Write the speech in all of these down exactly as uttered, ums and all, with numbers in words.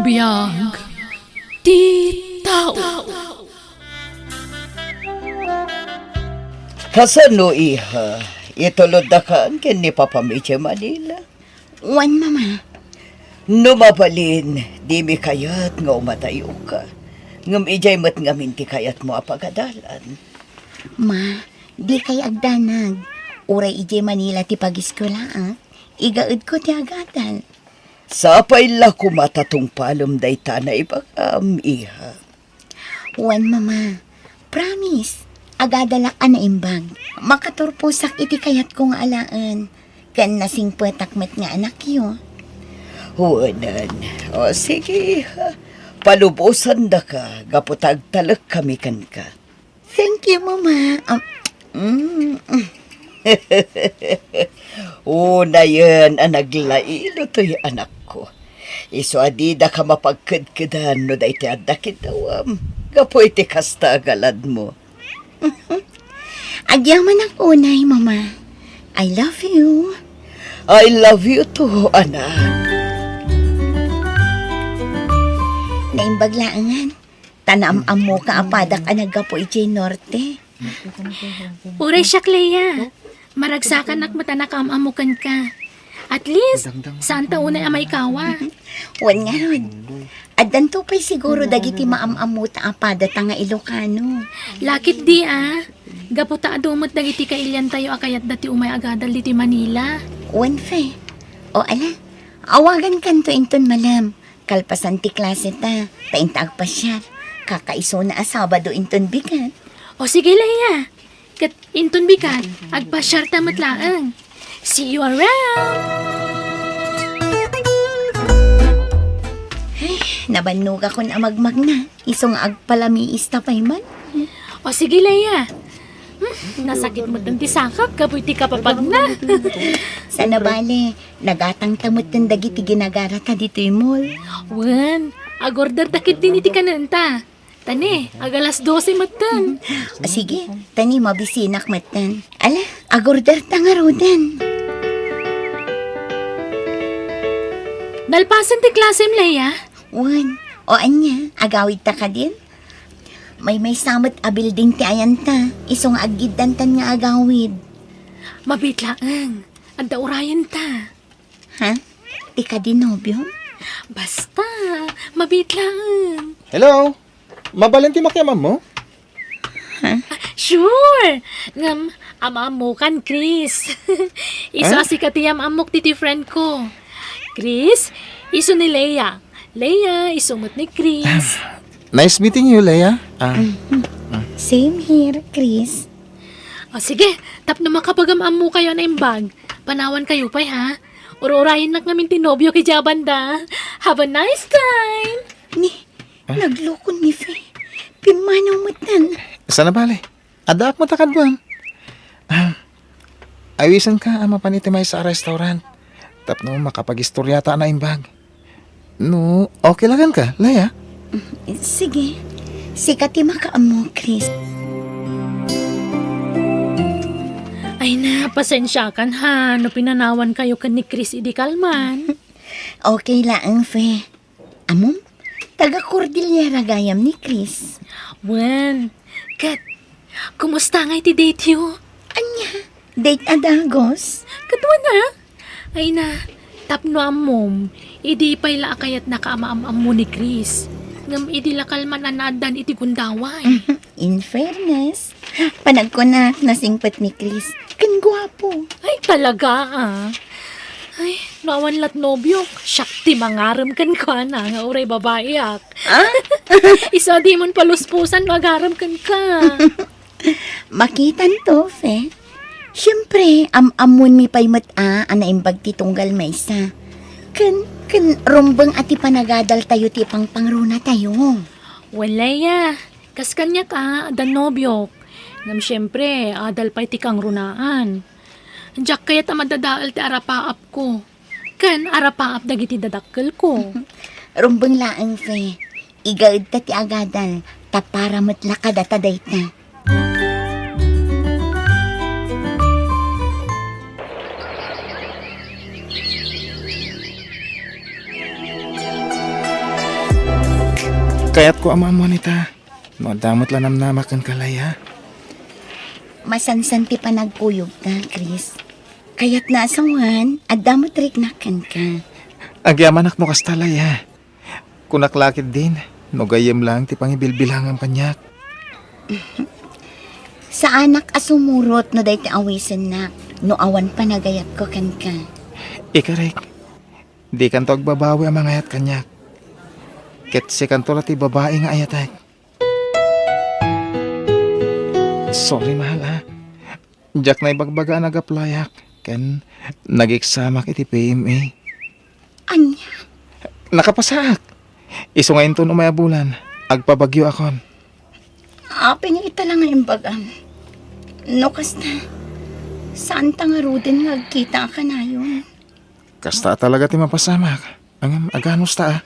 Biag ti tao. Kasano, iha? Ituloddakan ken ni Papam idiay Manila? Wen, Mama. No mabalin, dimi kayat nga umadayoka. Ngem idiay met ngamin ti kayatmo a pagadalan. Ma, dikay agdanag. Uray idiay Manila ti pagiskuelaak, igaedko ti agadal. Sapay la koma ta tungpalem dayta a naibagam, iha. Wen, Mama. Promise, agadalak a naimbag. Makaturposak iti kayatko nga alaen. Ken nasingpetak met nga anakyo. Wenen. O, sige, ha. Palubosandaka gapu ta agtalekkami kenka. Thank you, Mama. Um, mm. Unayen a naglailo toy anakko. Isu a didaka mapagkedkedan no daytoy adda kiddawem gapu iti kasta a galadmo. Agyamanak unay, Mama. I love you. I love you too, anak. Naimbag laengan. Ta naam-ammoka a padak a naggapu idiay norte. Uray siak, Leia. Maragsakanak met a nakaam-ammo kenka. At least, saanta unay a maikawa. Wen ngarud, addanto pay siguro dagiti maam-ammota a padata nga Ilocano. Lakit di a, gapu ta adu met dagiti kailiantayo a kayatda ti umay agadal ditoy Manila. Wen, Fe. O ala, awagankanto inton malem. Kalpasan ti klaseta, ta inta agpasiar. Kakaisuna a Sabado inton bigat. O sige, Leia. Ket inton bigat, agpasiarta met laeng. See you around! Ay, nabannogakon a magmagna. Isu nga agpalamiista pay man. O sige, Leia. Hmm, nasakit met ti sakak gapu iti kapapagna. Saan a bale, nagatangta metten dagiti ginagarata ditoy mall. Wen, agorderta ketdin iti kanenta. Ta ne, agalas dose metten. Ah, sige, ta ne, mabisinak metten. Ala, agorderta ngaruden. Nalpasen ti klasem, Leia? Wen, o ania, agawidta kadin? Maymaysa met a building ti ayanta, isu nga aggiddantan nga agawid. Mabiit laeng, adda urayenta. Ha? Ti kadi nobio? Basta, mabiit laeng. Hello? Mabalin ti makiam-ammo? Ha? Ah, sure! Ngem, am-ammokan, Chris. Isu a sika ti am-ammok ditoy friend ko. Chris, isu ni Leia. Leia, isu met ni Chris. Nice meeting you, Leia. Ah, same here, Chris. O sige, tapno makapagam-ammokayo a naimbag, panawankayo pay, ha? Ur-urayennak ngamin ti nobiok idiay banda. Have a nice time! Ni, naglukon ni Fe. Pimmanaw metten. Saan a bale? Addaak met a kaduam. Ah, awisenka a mapan iti maysa a restaurant tapno makapagistoriata a naimbag. No, okay la kenka, Leia? Sige. Sika ti makaammo, Chris. Ay na, pasensiakan ha, no pinanawankayo ken ni Chris idi kalman. Okay laeng, Fe. Ammom, taga Cordillera gayam ni Chris. Wen, ket, kumusta ngay ti date yo? Ania? Date a dagus? Kaduana? Ay na, tapno ammom, idi pay la a kayatnaka a maam-ammo ni Chris. Ngem idi la kalman a naaddan iti gundaway. In fairness, panagkunak nasingpet ni Chris. Ken guapo. Ay, talaga, ah. Ay, no awan lat nobiok, siak ti mangarem kenkuana nga uray babaiak. Ah? Isu a dimon paluspusan no agarem kenka. Makitanto, Fe. Siempre, am-ammonmi pay met a, a naimbag ti tunggal maysa. Ken, ken rumbeng a ti panagadaltayo ti pangpangrunatayo. Wen, Leia, kas kaniak a, adda nobiok. Ngem siempre, adal pay ti kangrunaan. Diak kayat a madadael ti arapaapko. Ken arapaap dagiti dadakkelko. Rumbeng laeng, Fe. Igaedta ti agadal, ta para met la kadata dayta. Kayatko a maammuan ita. No adda met la namnamak kenka, Laya. Masansan ti panagkuyogta, Chris. Kayatna a sawen, adda met riknak kenka. Agyamanak no kasta, Laya. Kunak la ketdin, no gayyem laeng ti pangibilbilangam kaniak. Saanak a sumurot no daytoy awisennak, no awan panagayatko kenka. Ikarek, dikanto agbabawi a mangayat kaniak. Ket sikanto la ti babai nga ayatek. Sorry, mahal, a. Diak naibagbaga a nag-applyak ken nag-examak iti P M A. Ania? Nakapasaak. Isu nga inton umay a bulan, agpabagyoakon. Apay nga ita la nga imbagam? No kasta, saanta ngaruden nga agkita a kanayon? Kasta talaga ti mapasamak. Ngem, aganusta a?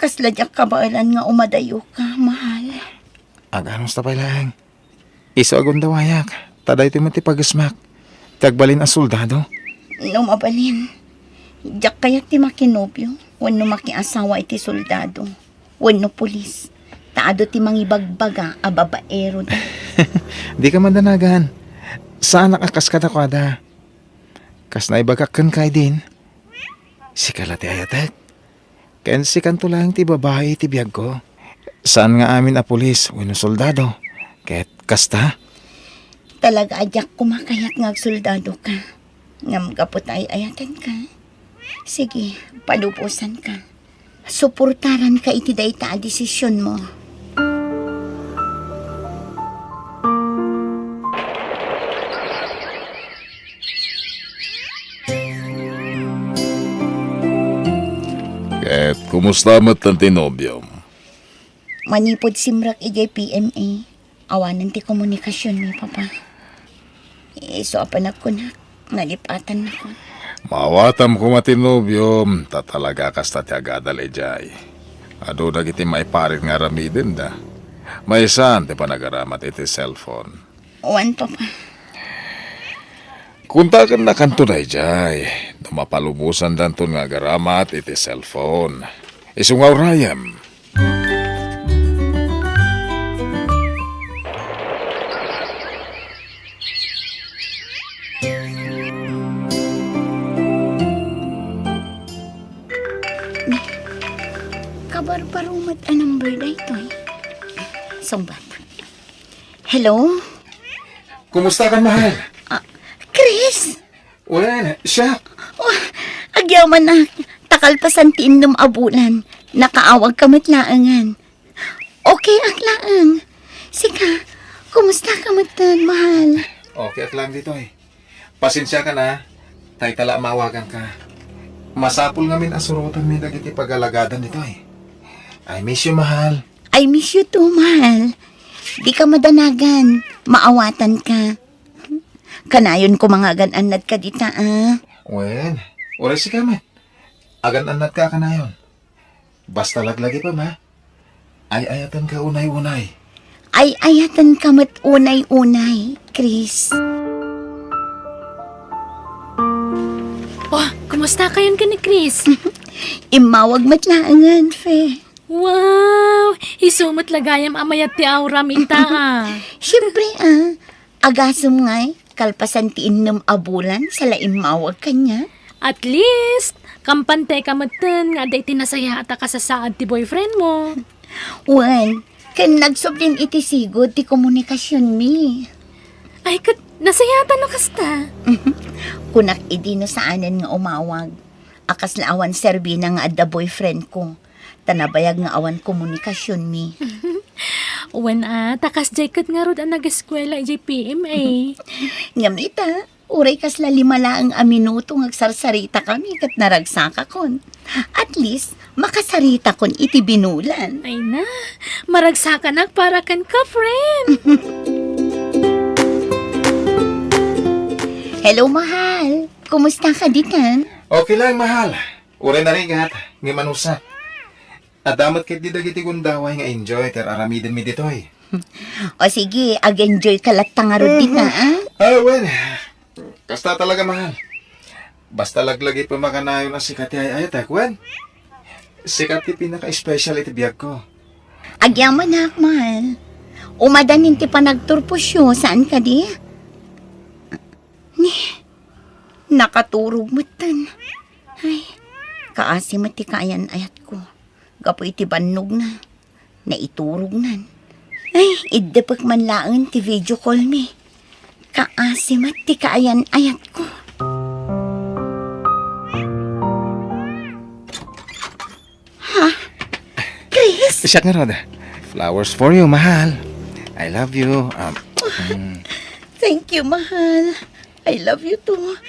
Kasla diak kabaelan nga umadayoka, mahal. Aganusta pay laeng. Isu a gundawayak, ta daytoy met ti pagesmak, ti agbalin a soldado. No mabalin, diak kayat ti makinobio wenno makiasawa iti soldado wenno pulis, ta adu ti mangibagbaga a babaero da. Dika madanagan. Saanak a kas kadakuada. Kas naibagak kenka idin, sika la ti ayatek. Ken sikanto laeng ti babai iti biagko. Saan nga amin a pulis wenno soldado. Ket kasta? Talaga a diak koma kayat nga agsoldado ka. Ngem gapu ta ay-ayatenka, sige, palubosanka. Suportaranka iti dayta a desisionmo. Ket kumusta met ti nobiom? Manipud simrek idiay P M A, awanen ti komunikasionmi, Papa. Isu a panagkunak, nalip-atannakon. Maawatam koma ti nobiom, ta talaga kasta ti agadal idiay. Adu dagiti maiparit nga aramidenda. Maysan ti panagaramat iti cellphone. Wen, Papa. Kuntakennakanto daydiay, no mapalubosandanton nga agaramat iti cellphone. Isu nga urayem. Kabarbaro met a number daytoy. Sungbat. Hello? Kumusta ka, mahal? Ah, Chris? Wen, siak. Oh, agyamanak. Ta kalpasan ti innem a bulan, nakaawagka met laengen. Okay ak laeng. Sika, kumusta ka metten, mahal? Okay ak laeng ditoy. Pasensiakan a, ta ita la a maawaganka. Masapul ngamin a surotenmi dagiti pagalagadam ditoy. I miss you, mahal. I miss you too, mahal. Dika madanagan, maawatanka. Kanayon koma nga agan-annadka dita, a. Wen, uray sika met. Agan-annadka a kanayon. Basta laglagipem, a. Ay-ayatenka unay-unay. Ay-ayatenka met unay-unay, Chris. Oh, kumusta kayon ken ni Chris? Immawag met laengen, Fe. Wow! Isu met la gayam a mayat ti auram ita, a. Siempre, a. Agasem ngay, kalpasan ti innem a bulan, sa la immawag kaniak. At least, kampanteka metten nga adda iti nasayaat a kasasaad ti boyfriend mo. Wen, ken nagsublin iti sigud ti komunikasionmi. Ay, ket nasayaatan no kasta. Kunak idi no saanen nga umawag. A kasla awan serbina nga adda boyfriend ko. Ta nabayag nga awan komunikasionmi. Wen a, ta kasdiay ket ngarud a nageskuela idiay P M A. Ngem ita, uray kasla lima laeng a minuto nga agsarsaritakami ket naragsakakon. At least, makasaritakon iti binulan. Ay na, maragsakanak para kenka, friend. Hello, mahal. Kumusta ka ditan? Okay lang, mahal. Uray narigat, ngem anusa. Adda met ketdi dagiti gundaway nga enjoy ti ar-aramidenmi ditoy. O sige, ag-enjoy ka latta ngarud dita, a? Ah, wen. Kasta talaga, mahal. Basta laglagipem a kanayon a sika ti ay-ayatek, wen. Sika ti pinaka-special iti biagko. Agyamanak, mahal. Umadanin ti panagturposyo, saan kadi? Ni, nakaturog metten. Ay, kaasi met ti kaayan-ayatko. Gapu iti bannogna, naiturognan. Ay, iddepek man laeng ti video call mi. Kaasi met ti kaayan-ayatko. Ha? Chris? Siak ngarud. Flowers for you, mahal. I love you. Um, mm. Thank you, mahal. I love you too.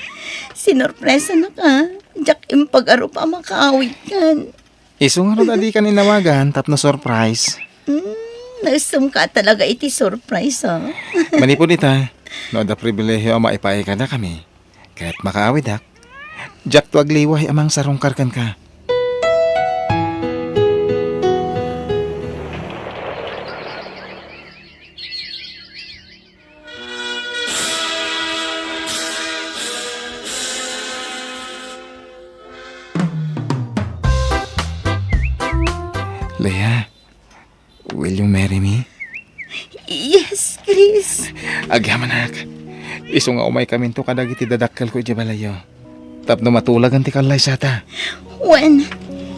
Sinorpresanaka. Diak impagarup a makaawidkan. Isu ngarud a dikan inawagan tapno surprise. Hmm, naisumka talaga iti surprise, ah. Manipud ita, no adda pribilehiyo a maipaay kadakami, ket makaawidak, diakto agliway a mangsarungkar kenka. Leah, will you marry me? Yes, Chris. Agyamanak, isu nga umaykaminto kadagiti dadakkelko idiay balayyo. Tapno matulagan ti kallaysata. Wen,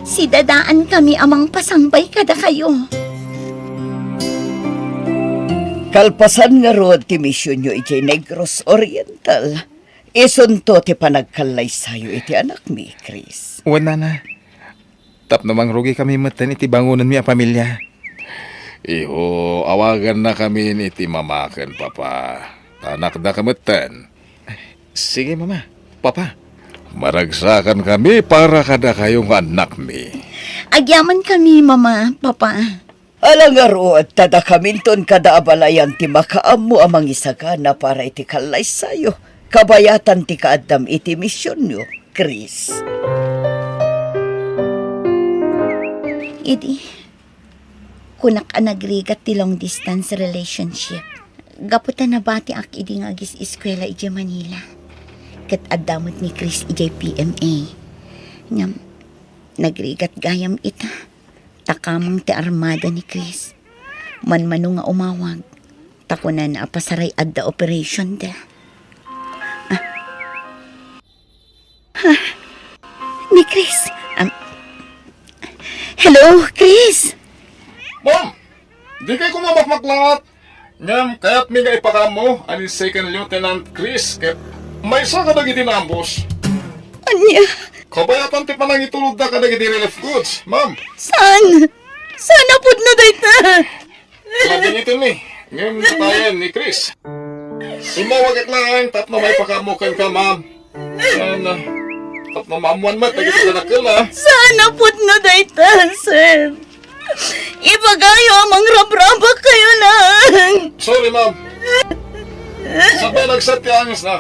sidadaankami a mangpasangbay kadakayo. Kalpasan ngarud ti misionyo idiay Negros Oriental, isunto ti panagkallaysayo iti anakmi, Chris. Wen, nana. Tapno mangrugikami metten iti bangonenmi a pamilia. Iho, awagannakamin iti mama ken papa. Ta anakdaka metten. Sige, mama, papa. Maragsakankami para kadakayo nga annakmi. Agyamankami, mama, papa. Ala ngarud, ta dakaminton kada abalayan ti makaammo a mangisagana para iti kallaysayo, kabayatan ti kaaddam iti misionyo, Chris. Idi, kunak a nagrigat ti long distance relationship. Gapu ta nabatiak idi nga agis-eskuela idiay Manila. Ket adda met ni Chris idiay P M A. Ngem, nagrigat gayam ita. Ta kameng ti armada ni Chris. Manmano nga umawag. Ta kunana a pasaray adda operation da. Ah. Ha? Ni Chris. Am, hello, Chris? Ma'am! Dikay koma makmaklaat. Ngem kayatmi nga ipakaammo a ni Second Lieutenant Chris ket maysa kadagiti naambos. Ania? Kabayatan ti panangitulodda kadagiti relief goods, ma'am. Saan? Saan a pudno dayta? Labing ito ni, ngem natayen ni Chris. Immawagak laeng tapno maipakaammo kenka, ma'am. Ayan, ah, tapno maammuan met dagiti kadakkel, ah. Saan a pudno dayta, sir? Ibagayo a mangrabrabak kayo lang. Sorry, ma'am. Sabay nagsat ti angis na.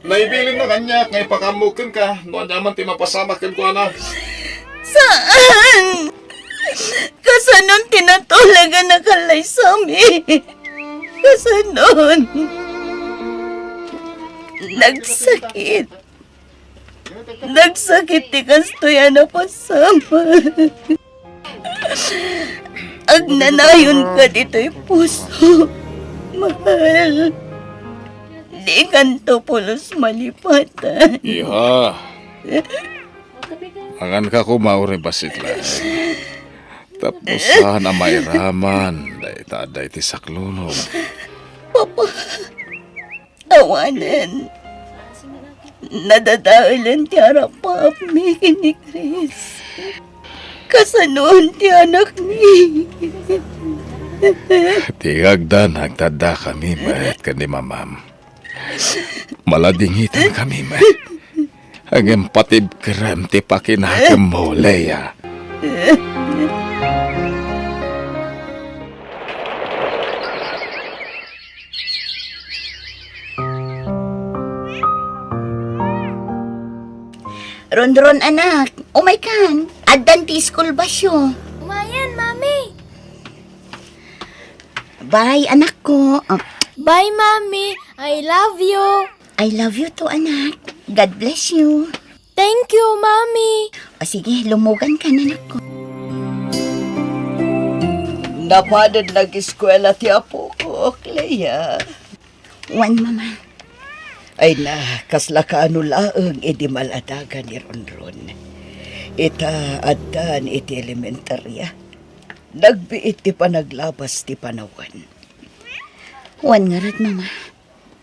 Naibilinna kaniak nga ipakaammo kenka no aniaman ti mapasamak kenkuana. Saan? Kasanon ti natulagan a kallaysami? Kasanon? Nagsakit. Nagsakit ti kastoy a napasamak. Agnanayon ka ditoy puso, mahal. Dikanto pulos malipatan. Iha, manganka koma uri bassit laeng. Tapno saan a mairaman dayta adda iti saklulom. Papa, awanen. Nadadaelen ti arap-aapmi ken ni Chris. Kasanon ti anakmi? Ti agdan, agtaddakami met ken ni mamam. Maladingitankami met. Ngem patibkerem ti pakinakemmo, Leah. Rondron, anak, umaykan. Addan ti school busyo. Umayen, Mami. Bye, anakko. Ah. Bye, Mami. I love you. I love you too, anak. God bless you. Thank you, Mami. O sige, lumugan ka, anakko. Napanen nag-eskuela ti apokok, Lea? Wen, Mama. Ay na, kasla kaano laeng idi maladaga ni Ronron. Ita, addan iti elementarya. Nagbiit ti panaglabas ti panawen. Wen ngarud, Mama.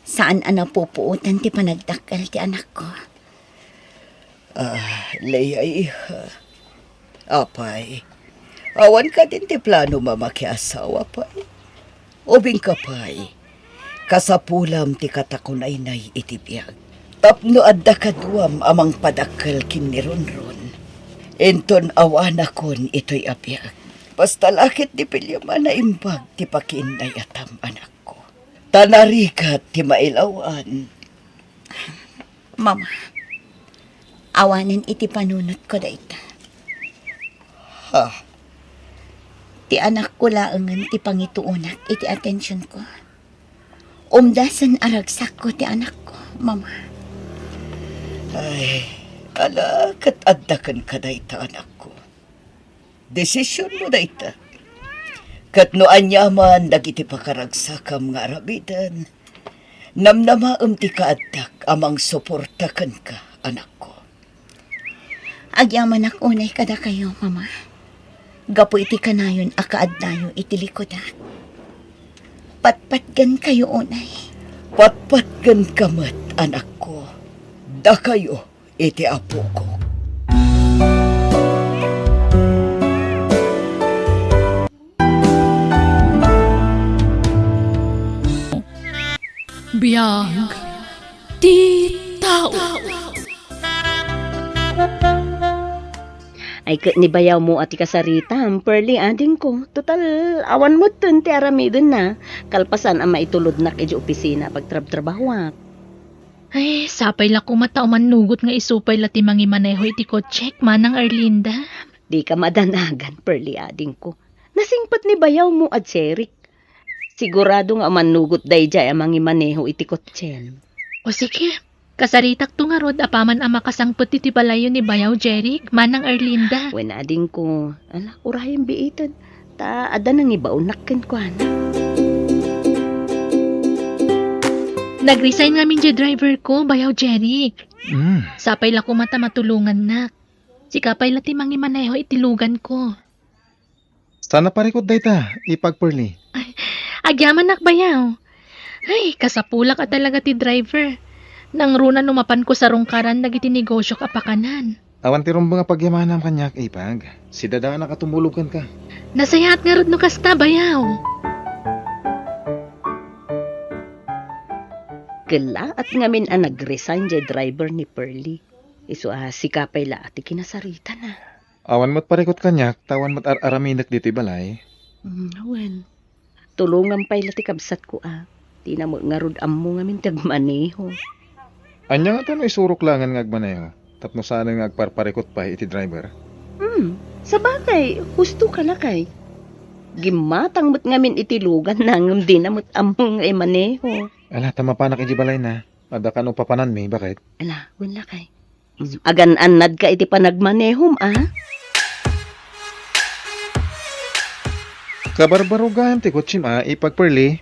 Saan a napupuotan ti panagdakkel ti anakko. Ah, Lea, iha. Apay, awan kadin ti plano a makiasawa pay? Ubingka pay, kasapulam ti katakunaynay iti biag. Tapno adda kaduam a mangpadakkel ken ni Ronron. Inton awanakon itoy a biag. Basta la ket di piliam a naimbag ti pakiinnayatam, anakko. Ta narigat ti mailaw-an. Mama, awanen iti panunotko dayta. Ha? Ti anakko laengen ti pangituonak iti atensionko. Umdasen a ragsakko ti anakko, Mama. Ay, ala, ket adda kenka dayta, anakko. Desisionmo dayta. Ket no aniaman dagiti pakaragsakam nga aramiden, namnamaem ti kaaddak a mangsuporta kenka, anakko. Agyamanak unay kadakayo, Mama. Gapu iti kanayon a kaaddayo iti likudak. Patpatgenkayo unay. Patpatgenka met, anakko. Dakayo iti apokok. Biag ti tao. Ay, ket ni bayawmo a ti kasaritam, Pearly, adingko. Total, awan metten ti aramidenna. Kalpasan a maitulodnak idiay opisina a pagtrabtrabahuak. Ay, sapay la koma ta umannugot nga isu pay la ti mangimaneho iti kotsek, Manang Erlinda. Dika madanagan, Pearly, adingko. Nasingpet ni bayawmo a Jeric. Sigurado nga umannugot daydiay a mangimaneho iti kotsem. O sige, kasaritakto ngarud apaman a makasangpet iti balayyo ni bayaw Jeric, Manang Erlinda. Wen, adingko, ala, urayen biiten. Ta adda nangibaonnak kenkuana. Nag-resign ngamin diay driver ko, bayaw Jeric. Mm. Sapay la koma ta matulongannak. Sika pay la ti mangimaneho iti lugan ko. Saan a parikut dayta, Ipag Pearly? Ay, agyamanak bayaw. Ay, kasapulak a talaga ti driver. Nangruna no mapanko sarungkaran dagiti negosiok a pakanan. Awan ti rumbeng a pagyamanam kaniak, Ipag. Sidadaanak a tumulog kenka. Nasayaat ngarud no kasta, bayaw. Kellaat ngamin a nag-resign diay driver ni Pearly. Isu a sika pay la a ti kinasaritana. Awan met parikut kaniak, ta awan met ar-araminek ditoy balay. Mm, wen. Tulongam pay la ti kabsatko a. Dina met ngarud ammo ngamin ti agmaneho. Ania ngata no isurok laengen nga agmaneho, tapno saanen nga agparparikut pay iti driver? Hmm, sabagay, husto ka lakay. Gimmatang met ngamin iti luganna ngem dina met ammo nga imaneho. Ala, ta mapanak iti balayna. Adda kano papananmi, baket? Ala, wen lakay. Mm, agan-annadka iti panagmanehom, a? Kabarbarugayam ti kotsem, a, Ipag Pearly.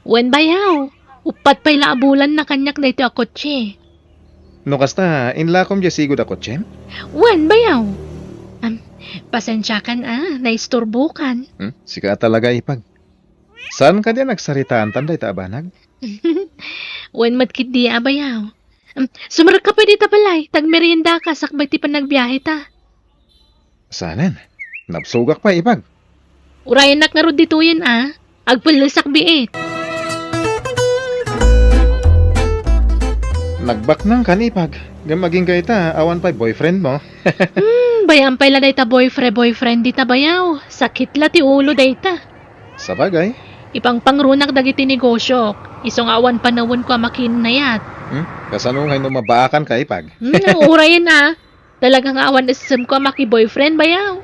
Wen, bayaw. Uppat pay la a bulan na kaniak daytoy a kotse. No kasta, inlakom diay sigud a kotsem? Wen, bayaw. Am, pasensiakan, a, naisturbokan. Hmm? Sika a talaga, Ipag. Saan kadi a nagsaritaantan dayta a banag? Wen met ketdi a bayaw. Em, sumrekka pay dita balay, ta agmeriendaka sakbay ti panagbiaheta. Saanen? Nabsogak pay, Ipag. Urayennak ngarud ditoyen a. Agpellesak biit. Nagbaknangkan, Ipag. Ngem agingga ita, awan pay boyfriendmo. Hmm, bay-am pay la dayta boyfriend, boyfriend dita bayaw. Sakit la ti ulo dayta. Sabagay. Ipangpangrunak dagiti negosiok. Isu nga awan panawenko a makiinnayat. Hmm? Kasano ngay no mabaakanka, Ipag? Hmm, urayen a. Talaga nga awan essemko a maki-boyfriend, bayaw.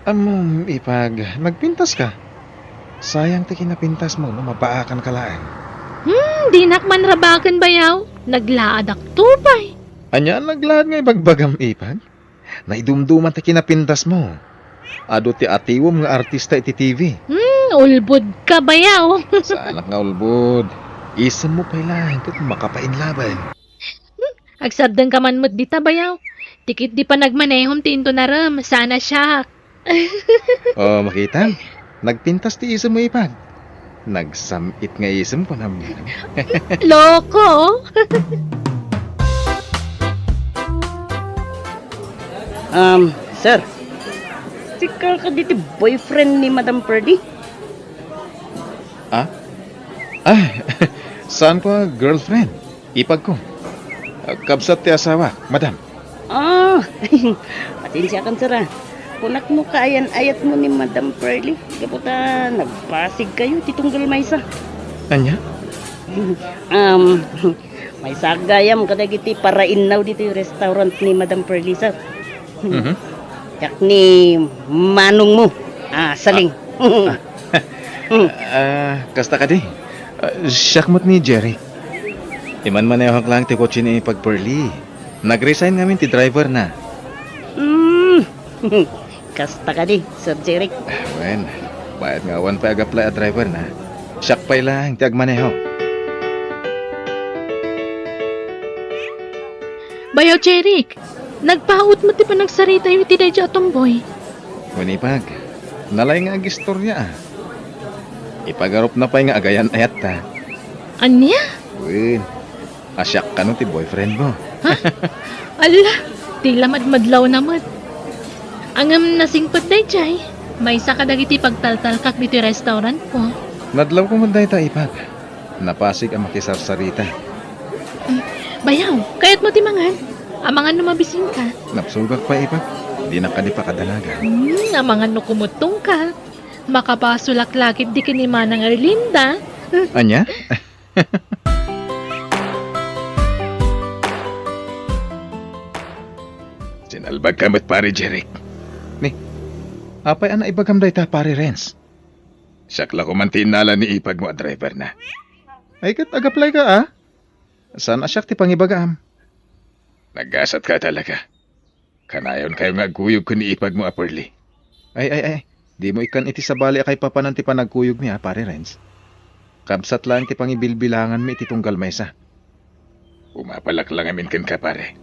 Ammom, Ipag, nagpintaska. Sayang ti kinapintasmo no mabaakanka laeng. Hmm, dinak man rabaken, bayaw. Naglaadak to pay. Ania a naglaad nga ibagbagam, Ipag? Naidumduman ti kinapintasmo. Adu ti atiwem nga artista iti T V. Hmm, ulbod ka, bayaw. Saanak nga ulbod. Isemmo pay laeng ket makapainlaben. Agsardeng ka man met dita, bayaw. Ti ket di panagmanehom ti intonarem, saan a siak. Oh, makitam. Nagpintas ti isemmo, Ipag. Nagsam-it nga isem, kunam. Loko! Um, sir. Sika kadi ti boyfriend ni Madam Pearly? Ah? Ah, saan ko a girlfriend? Ipag ko. Ah, kabsat ti asawa, madam. Ah, pasensiakan, sir, ah. Kunak no kaayan-ayatmo ni Madam Pearly. Gapu ta nagpasig kayo ti tunggal maysa. Anya? Um, maysa gayam kadagiti parainnaw ditoy restaurant ni Madam Pearly, sir. Mhm. Diak ni manongmo. Ah, Saling. Ah. Ah, kasta kadi. Ah, siak met ni Jerry. Imanmanehok lang ti kotse ni Ipag Pearly. Nag-resign ngamin ti driver na. Mm. Kasta kadi, Sir Jeric. Ah, wen, bayat nga awan pay ag-apply a driver na. Siak pay laeng ti agmaneho. Bayaw Jeric, nagpaut met ti panagsaritayo iti daydiay a tomboy. Wen, Ipag, nalay nga agistoria, ah. Ipagarupna pay nga agayan-ayatta. Ania? Wen, a siak kano ti boyfriend mo. Ha? Ala, ti la madmadlawna met. Ngem nasingpet daydiay, maysa kadagiti pagtaltalkak ditoy restaurantko. Nadlawko met dayta, Ipag. Napasig a makisarsarita. Mm, bayaw, kayatmo ti mangan? Amangan no mabisinka. Napsugak pay, Ipag. Dinak kadi pakadanagan. Hmm, amangan no kumuttongka. Makapasolak la ketdi ken ni Manang Erlinda. Ania? Sinalbagka met, Pare Jeric. Ni, apay a naibagam dayta, Pare Renz? Siak la koman ti innala ni ipagmo a driver na. Ay, ket ag-apply ka, a? Saan a siak ti pangibagam? Nagasatka talaga. Kanayonkayo nga agkuyog ken ni ipagmo a Pearly. Ay, ay, ay. Dimo ikkan iti sabali a kaipapanan ti panagkuyogmi, a, Pare Renz. Kabsat laeng ti pangibilbilanganmi iti tunggal maysa. Umapalak la ngamin kenka, pare.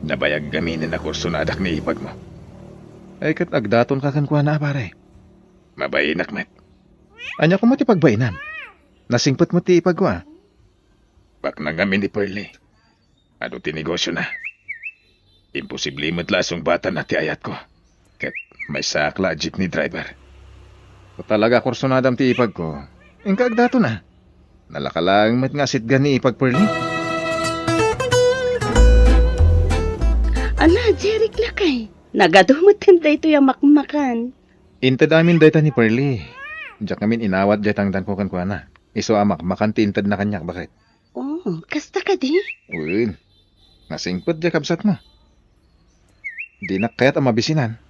Nabayag ngaminen a kursonadak ni ipagmo. Ay, ket agdatonka kenkuana, a, pare. Mabainak met. Ania koma ti pagbainan? Nasingpet met ti ipagko, a. Baknang ngamin ni Pearly. Adu ti negosiona. Imposible met la a sungbatanna ti ayatko. Ket maysaak la a jeepney driver. No talaga a kursonadam ti ipagko, inka agdatona. Nalaka laeng met nga asitgan ni ipag Pearly. Ala, Jeric lakay. Nagadu met daytoy a makmakan. Inted amin dayta ni Pearly. Diak ngamin inawat dayta tangdanko kenkuana. Isu a makmakan ti intedna kaniak, baket. Oh, kasta kadi? Wen. Nasingpet diay kabsatmo. Dinak kayat a mabisinan.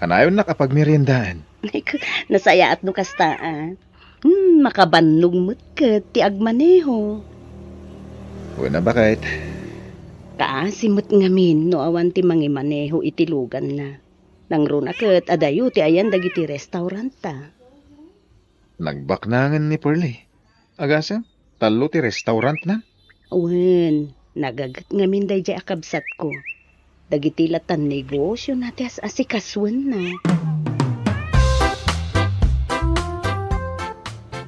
Kanayonnak a pagmeriendaen. Ay, ku-, nasayaat no kasta, a. Hmm, makabannog met ket ti agmaneho. Wen a, baket. Kaasi met ngamin no awan ti mangimaneho iti luganna. Nangruna ket adayo ti ayan dagiti restauranta. Nagbaknangen ni Pearly. Agasem, tallo ti restaurantna? Wen, nagaget ngamin daydiay a kabsatko. Dagiti latan negosiona ti as-asikasuenna.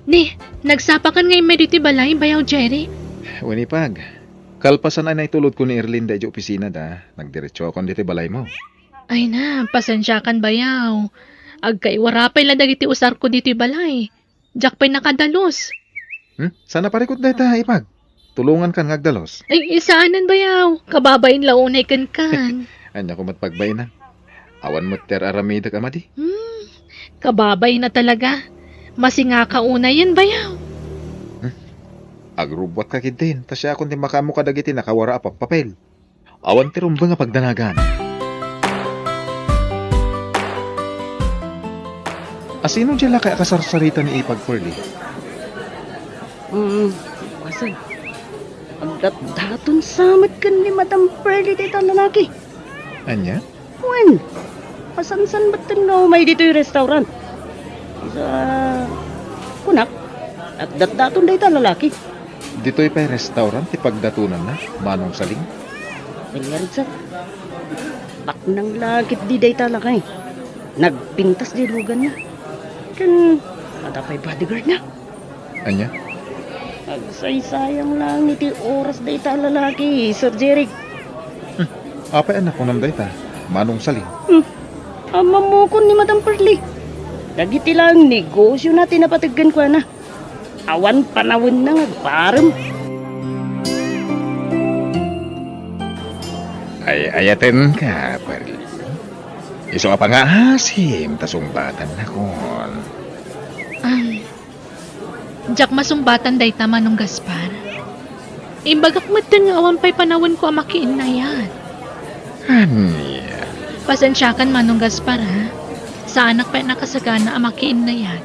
Ni, nagsapakan nga immay ditoy balay, Bayaw Jeric? Wen, ipag. Kalpasan a naitulodko ni Erlinda idiay opisinada, nagdiretsokon ditoy balaymo. Ay na, pasensiakan, Bayaw. Agkaiwara pay la dagiti usarko ditoy balay. Diak pay nakadalus. Hmm? Saan a parikut dayta, ipag? Tulongankan nga agdalus. Ay, saanen, Bayaw. Kababain la unay kenkan. Ania ko met pagbainam. Awan met ti ar-aramidek a madi. Hmm, kababain a talaga. Masingaka unayen, Bayaw. Hmm? Agrubbuatka ketdin, ta siakon ti makaammo kadagiti nakawara a pappapel. Awan ti rumbeng a pagdanagan. Asino diay lakay a kasarsarita ni ipag Pearly? Mm, basen. Agdatdaton sa met ken ni Madam Pearly dayta a lalaki. Ania? Wen, Masansan met no umay ditoy restaurant. Sa kunak, at datdaton dayta lalaki. Ditoy pay restaurant ti pagdatonanna, Manong Saling? Ay, nga rin, sir. Baknang la ketdi dayta lakay. Nagpintas di luganna. Ken, adda pay bodyguardna. Ania? Agsaysayang lang iti oras dayta a lalaki, Sir Jeric. Hmm. Apay a nakunam dayta, Manong Saling? Hmm. Ammamokon ni Madam Pearly. Dagiti lang negosiona ti napateg kenkuana. Awan panawenna nga agparem. Ay-ayatenka, Pearly. Isu a pangaasim ta sungbatan nakon. Ay, diak masungbatan dayta, Manong Gaspar. Imbagak metten nga awan pay panawenko a makiinnayat. Ania? Pasensiakan, Manong Gaspar, ha? Saanak pay nakasagana a makiinnayat.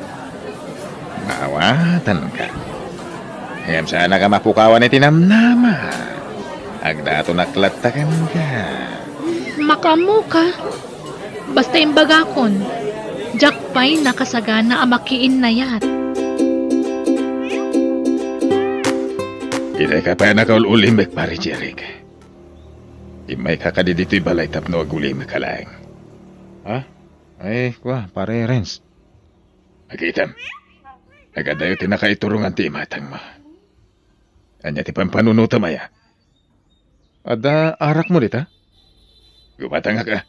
Maawatanka. Ngem saanak a mapukawan iti namnama. Agdatonak latta kenka. Makaammoka. Basta imbagakon, diak pay nakasagana a makiinnayat. Itay ka pay a nakaul-ulimek, Pare Jeric. Immayka kadi ditoy balay tapno agulimeka laeng. Ha? Ay, kua, Pare Renz. Nakitam. Nagadayo ti nakaiturongan ti imatangmo. Ania ti pampanunotam aya? Adda arakmo dita? Gumatangak a.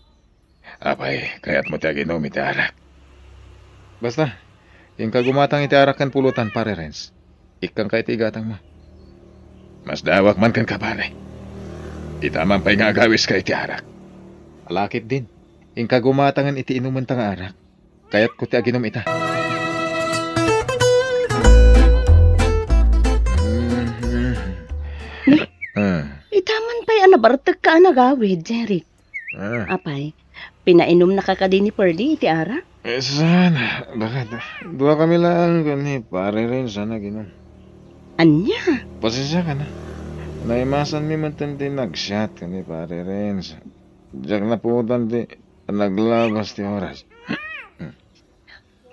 Apay, kayatmo ti aginom iti arak? Basta, inka gumatang iti arak ken pulutan, Pare Renz. Ikkangka iti igatangmo. Masdaawak man kenka, pare. Ita man pay nga agawiska iti arak. Ala ketdin, inka gumatangen iti inumenta nga arak. Kayatko ti aginom ita. Ni, Ah. Ita man pay a nabartekka a nagawid, Jeric. Ah. Apay, pinainumnaka kadi ni Pearly iti arak? Eh, saan? Bakit? Dua kami lang ni Pare Renz a nag-inum. Ania? Pasensya ka na. Naimasanmi man ti nagsiat ken ni Pare Renz. Diak napuotan ti naglabas ti oras.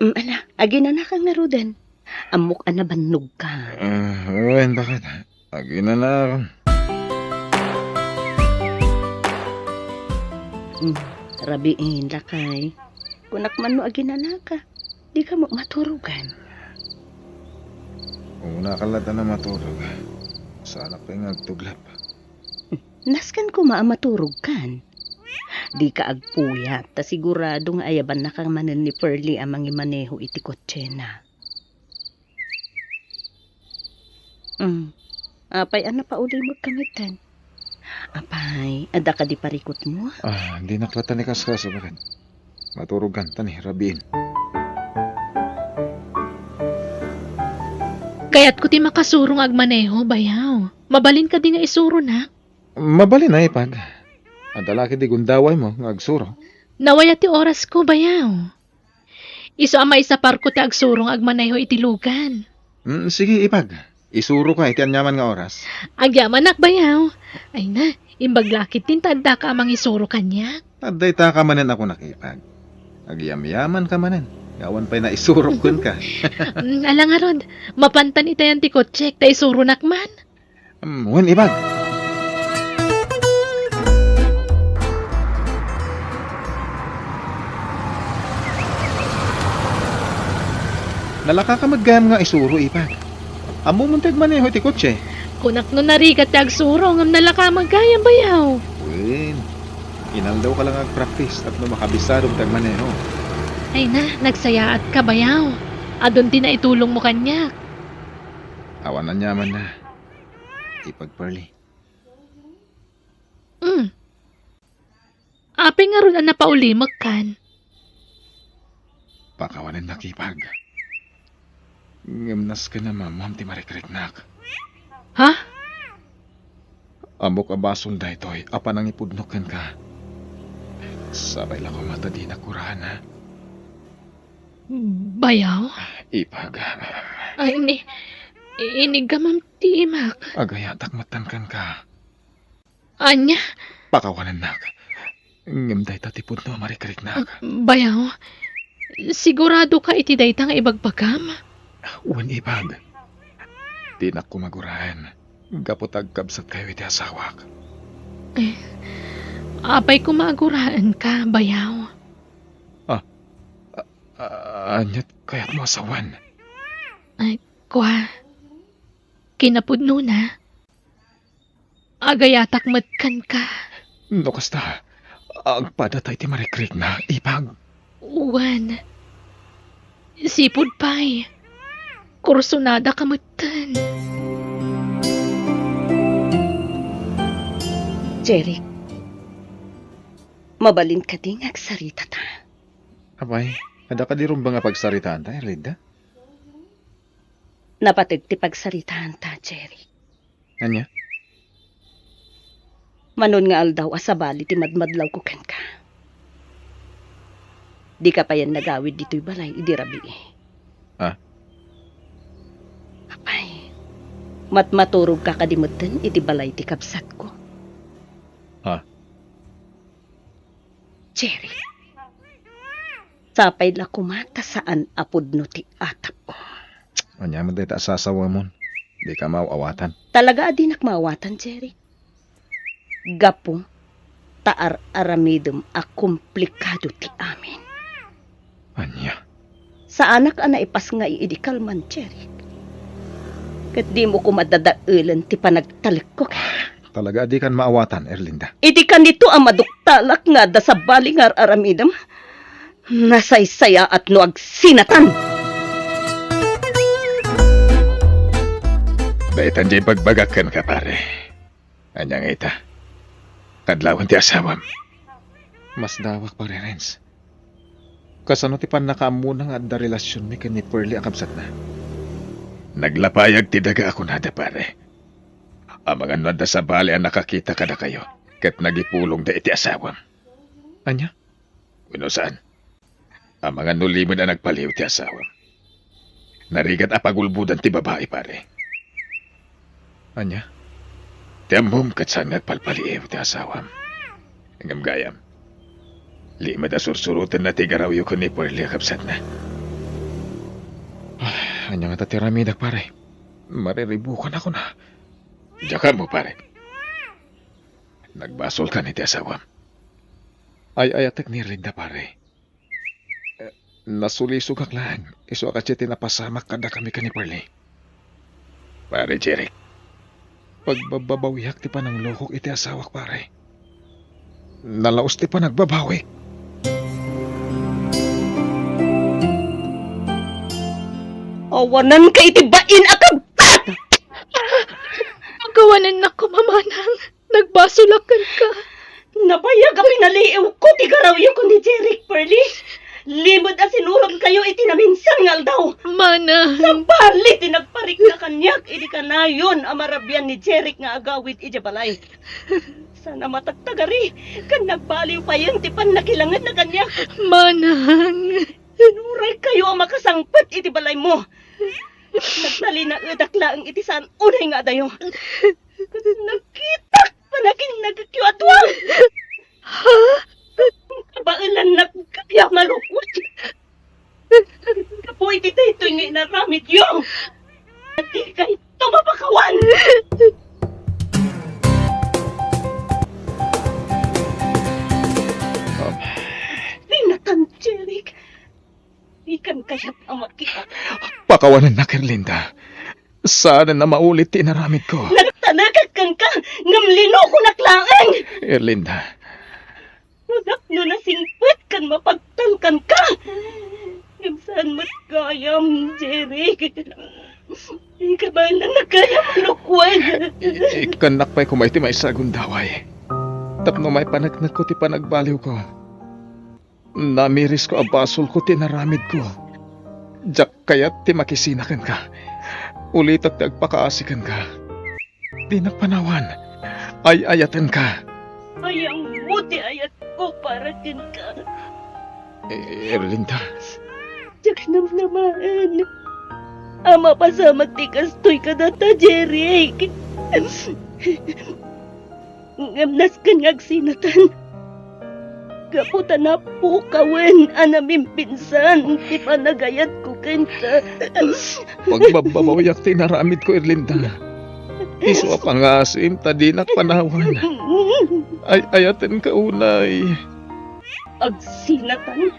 Mm, ala, aginanaka ngaruden. Ammok a nabannogka. Ah, wen, bakit? Aginanakon. Mm, rabiin, lakay. Kunak man no aginanaka. Dika met maturogan. Umuna ka latta a maturog. Saanak pay nga agtuglap. Nasken koma a maturogkan. Dika agpuyat, ta sigurado nga ayabannaka manen ni Pearly a mangimaneho iti kotsena. Mm. Apay a napaulimekka metten? Apay, adda kadi parikutmo? Ah, dinak latta ni kaskaso, bakit? Maturogkan, ta ni, rabiin. Kayatko ti makasuro nga agmaneho, bayaw. Mabalin kadi nga isuronak? Mabalin a, ipag. Adda la kadi gundawaymo nga agsuro? Nawaya ti orasko, bayaw. Isu a maisaparko ti agsuro nga agmaneho iti lugan. Mm, sige, ipag. Isuroka iti aniaman nga oras. Agyamanak, bayaw. Ay na, imbag la ketdin ta addaka a mangisuro kaniak. Adda ita ka manen a kunak, ipag. Agyamyamanka manen. Nga awan pay naisurok kenka. Mm, ala ngarud, mapantan itayan ti kotsek, ta isuronak man. Mm, wen, ipag. Nalakaka met gayam nga isuro, ipag. Ammom ti agmaneho ti kotse? Kunak no narigat ti agsuro, ngem nalaka met gayam, bayaw. Wen, inaldaw ka lang agpraktis tapno makabisadom ti agmaneho. Ay na, nagsayaatka, bayaw. Adun ti naitulongmo kaniak. Awan aniamanna. Ipag Pearly. Mm. Apay ngarud a napaulimekkan? Pakawanennak, ipag. Ngem nasken a maammoam ti marikriknak. Ha? Ammok a basol daytoy a panangipudnok kenka. Sapay la koma ta dinak kuraen, ha? Bayaw? Ipag. Ay, ni, inigamam ti imak. Agayatak metten kenka. Ania? Pakawanennak. Ngem dayta ti pudno a marikriknak. Bayaw, sigurado ka iti dayta nga ibagbagam? Wen, ibag. Dinak koma guraen gapu ta agkabsatkayo iti asawak. Eh, apay koma a guraenka, bayaw? Ah, a-, a-, aniat kayatmo a sawen? Ay, kua, kinapudnona, agayatak met kenka. No kasta, agpadata iti marikrikna, ibag. Wen, sipud pay, kursunada ka metten. Jeric, mabalin kadi nga agsaritata? Apay, adda kadi rumbeng a pagsaritaanta, Erlinda? Napateg ti pagsaritaanta, Jeric. Ania? Manon nga aldaw a sabali ti madmadlawko kenka. Dika payen nagawid ditoy balay idi rabii. Ah? Apay, matmaturogka kadi metten iti balay ti kabsatko? Ah? Jeric, sapay la koma ta saan a pudno ti atapko. Ania met dayta a sasawemon? Dika maaw-awatan. Talaga a dinak maawatan, Jeric. Gapu ta ar-aramidem a komplikado ti amin. Ania? Saanak a naipasngay idi kalman, Jeric. Ket dimo koma dadaelen ti panagtalekko kenka. Talaga a dikan maawatan, Erlinda. Idi kanito a maduktalak nga adda sabali nga ar-aramidem, nasaysayaat no agsinatan. Daytan diay ibagbagak kenka, pare. Ania nga ita? Kadlawan ti asawam. Masdawak, Pare Renz. Kasano ti pannakaammona nga adda relasionmi ken ni Pearlie a kabsatna? Naglapayag ti daga a kunada, pare. Amangan no adda sabali a nakakita kadakayo ket nagipulongda iti asawam. Ania? Wenno saan? Amangan no limed a nagpaliw ti asawam. Narigat a pagulbodan ti babai, pare. Ania? Ti ammom ket saan nga agpalpaliw ti asawam. Ngem gayam, limed a sursurotenna ti garawyo ken ni Pearlie a kabsatna. Ah, ania ngata ti aramidak, pare? Mariribukan a kuna. Diak ammo, pare. Nagbasolkan iti asawam. Ay-ayatek ni Erlinda, pare. Eh, nasulisogak laeng, isu a kasdiay ti napasamak kadakami ken ni Pearlie. Pare Jeric, pagbababawiak ti pananglokok iti asawak, pare. Nalaus ti panagbabawik. Awananka iti bain a kabtat! Pakawanennak koma, manang. Nagbasolak kenka. Nabayag a pinaliiwko ti garawyo ken ni Jeric, Pearlie. Limed a sinurotkayo iti naminsan nga aldaw. Manang. Sabali ti nagparikna kaniak idi kanayon a marabian ni Jeric nga agawid idiay balay. Saan a matagtagari ken nagbaliw payen ti pannakilangenna kaniak. Manang. Inuraykayo a makasangpet iti balaymo. Nagtalinaedak laeng iti saan unay nga adayo. Nakitak panakinnagekyo a dua. Ha? Kabaelannak gayam a lukwen. Gapu iti daytoy nga inaramidyo, dikayto mapakawan. Dinatan, Jeric. Dikan kayat a makita. Pakawanennak, Erlinda. Saanen a maulit ti inaramidko. Nagtalekak kenka, ngem linokonak laeng. Erlinda. Nagapno nasingpet ken mapagtalkanka. Ngem saan met gayam, Jeric. Kabaelannak gayam a lukwen. I-, ikkannak pay koma iti maysa a gundaway. Tapno maipaneknekko ti panagbaliwko. Namirisko a basolko ti inaramidko. Diak kayat ti makisina kenka. Ulitek ti agpakaasi kenka. Dinak panawan. Ay-ayatenka. Ay-ayatmo ti ayatko para kenka. E-, Erlinda. Diak namnamaen a mapasamak ti kastoy kadata, Jeric. Ngem nasken nga agsinatan. Gapu ta napukawen a namimpinsan ti panagayatko kenka. Pagbabbabawiak ti inaramidko, Erlinda. Isu a pangasim ta dinak panawan. Ay-ayatenka unay. Agsinatan,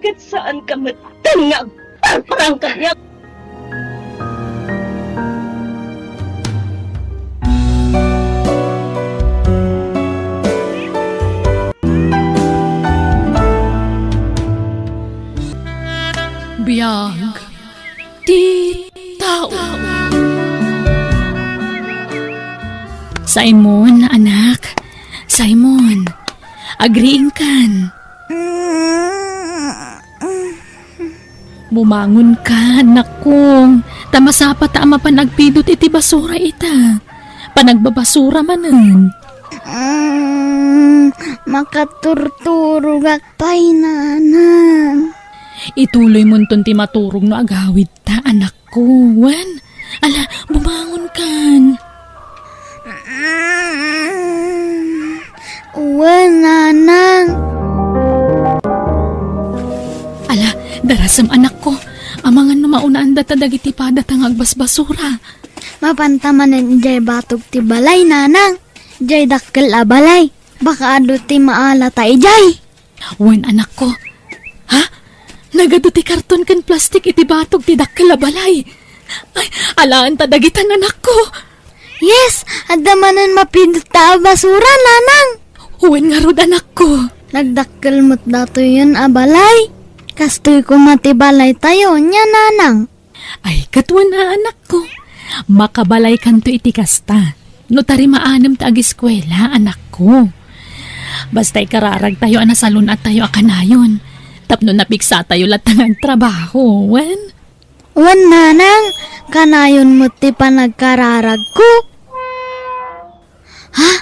ket saanka met nga agparparang kaniak. Biag ti tao. Simon, anak. Simon, agriingkan. Bumangonka, anakko. Ta masapata a mapan agpidut iti basura ita. Panagbabasura manen. Mm, makaturturogak pay, nanang. Ituloymonton ti maturog no agawidta, anakko. Wen, ala, bumangonkan. Wen, nanang. Ala, darasem, anakko. Amangan no maunaan data dagiti padata nga agbasbasura. Mapanta manen idiay batog ti balay, nanang. Idiay dakkel a balay. Baka adu ti maalata idiay. Wen, anakko. Ha? Nagadu ti karton ken plastik iti batog ti dakkel a balay. Ay, alaen ta dagitan, anakko. Yes, adda manen mapidut ta a basura, nanang. Wen ngarud, anakko. Nagdakkel met datoyen a balay. Kastoy koma ti balaytayo, nia, nanang. Ay, ket wen a, anakko. Makabalaykanto iti kasta. No tarimaanem ta agiskuela, anakko. Basta ikararagtayo a nasalun-attayo a kanayon. Tapno napiksatayo latta nga agtrabaho, wen? Wen, nanang, kanayon met ti panagkararagko. Ha?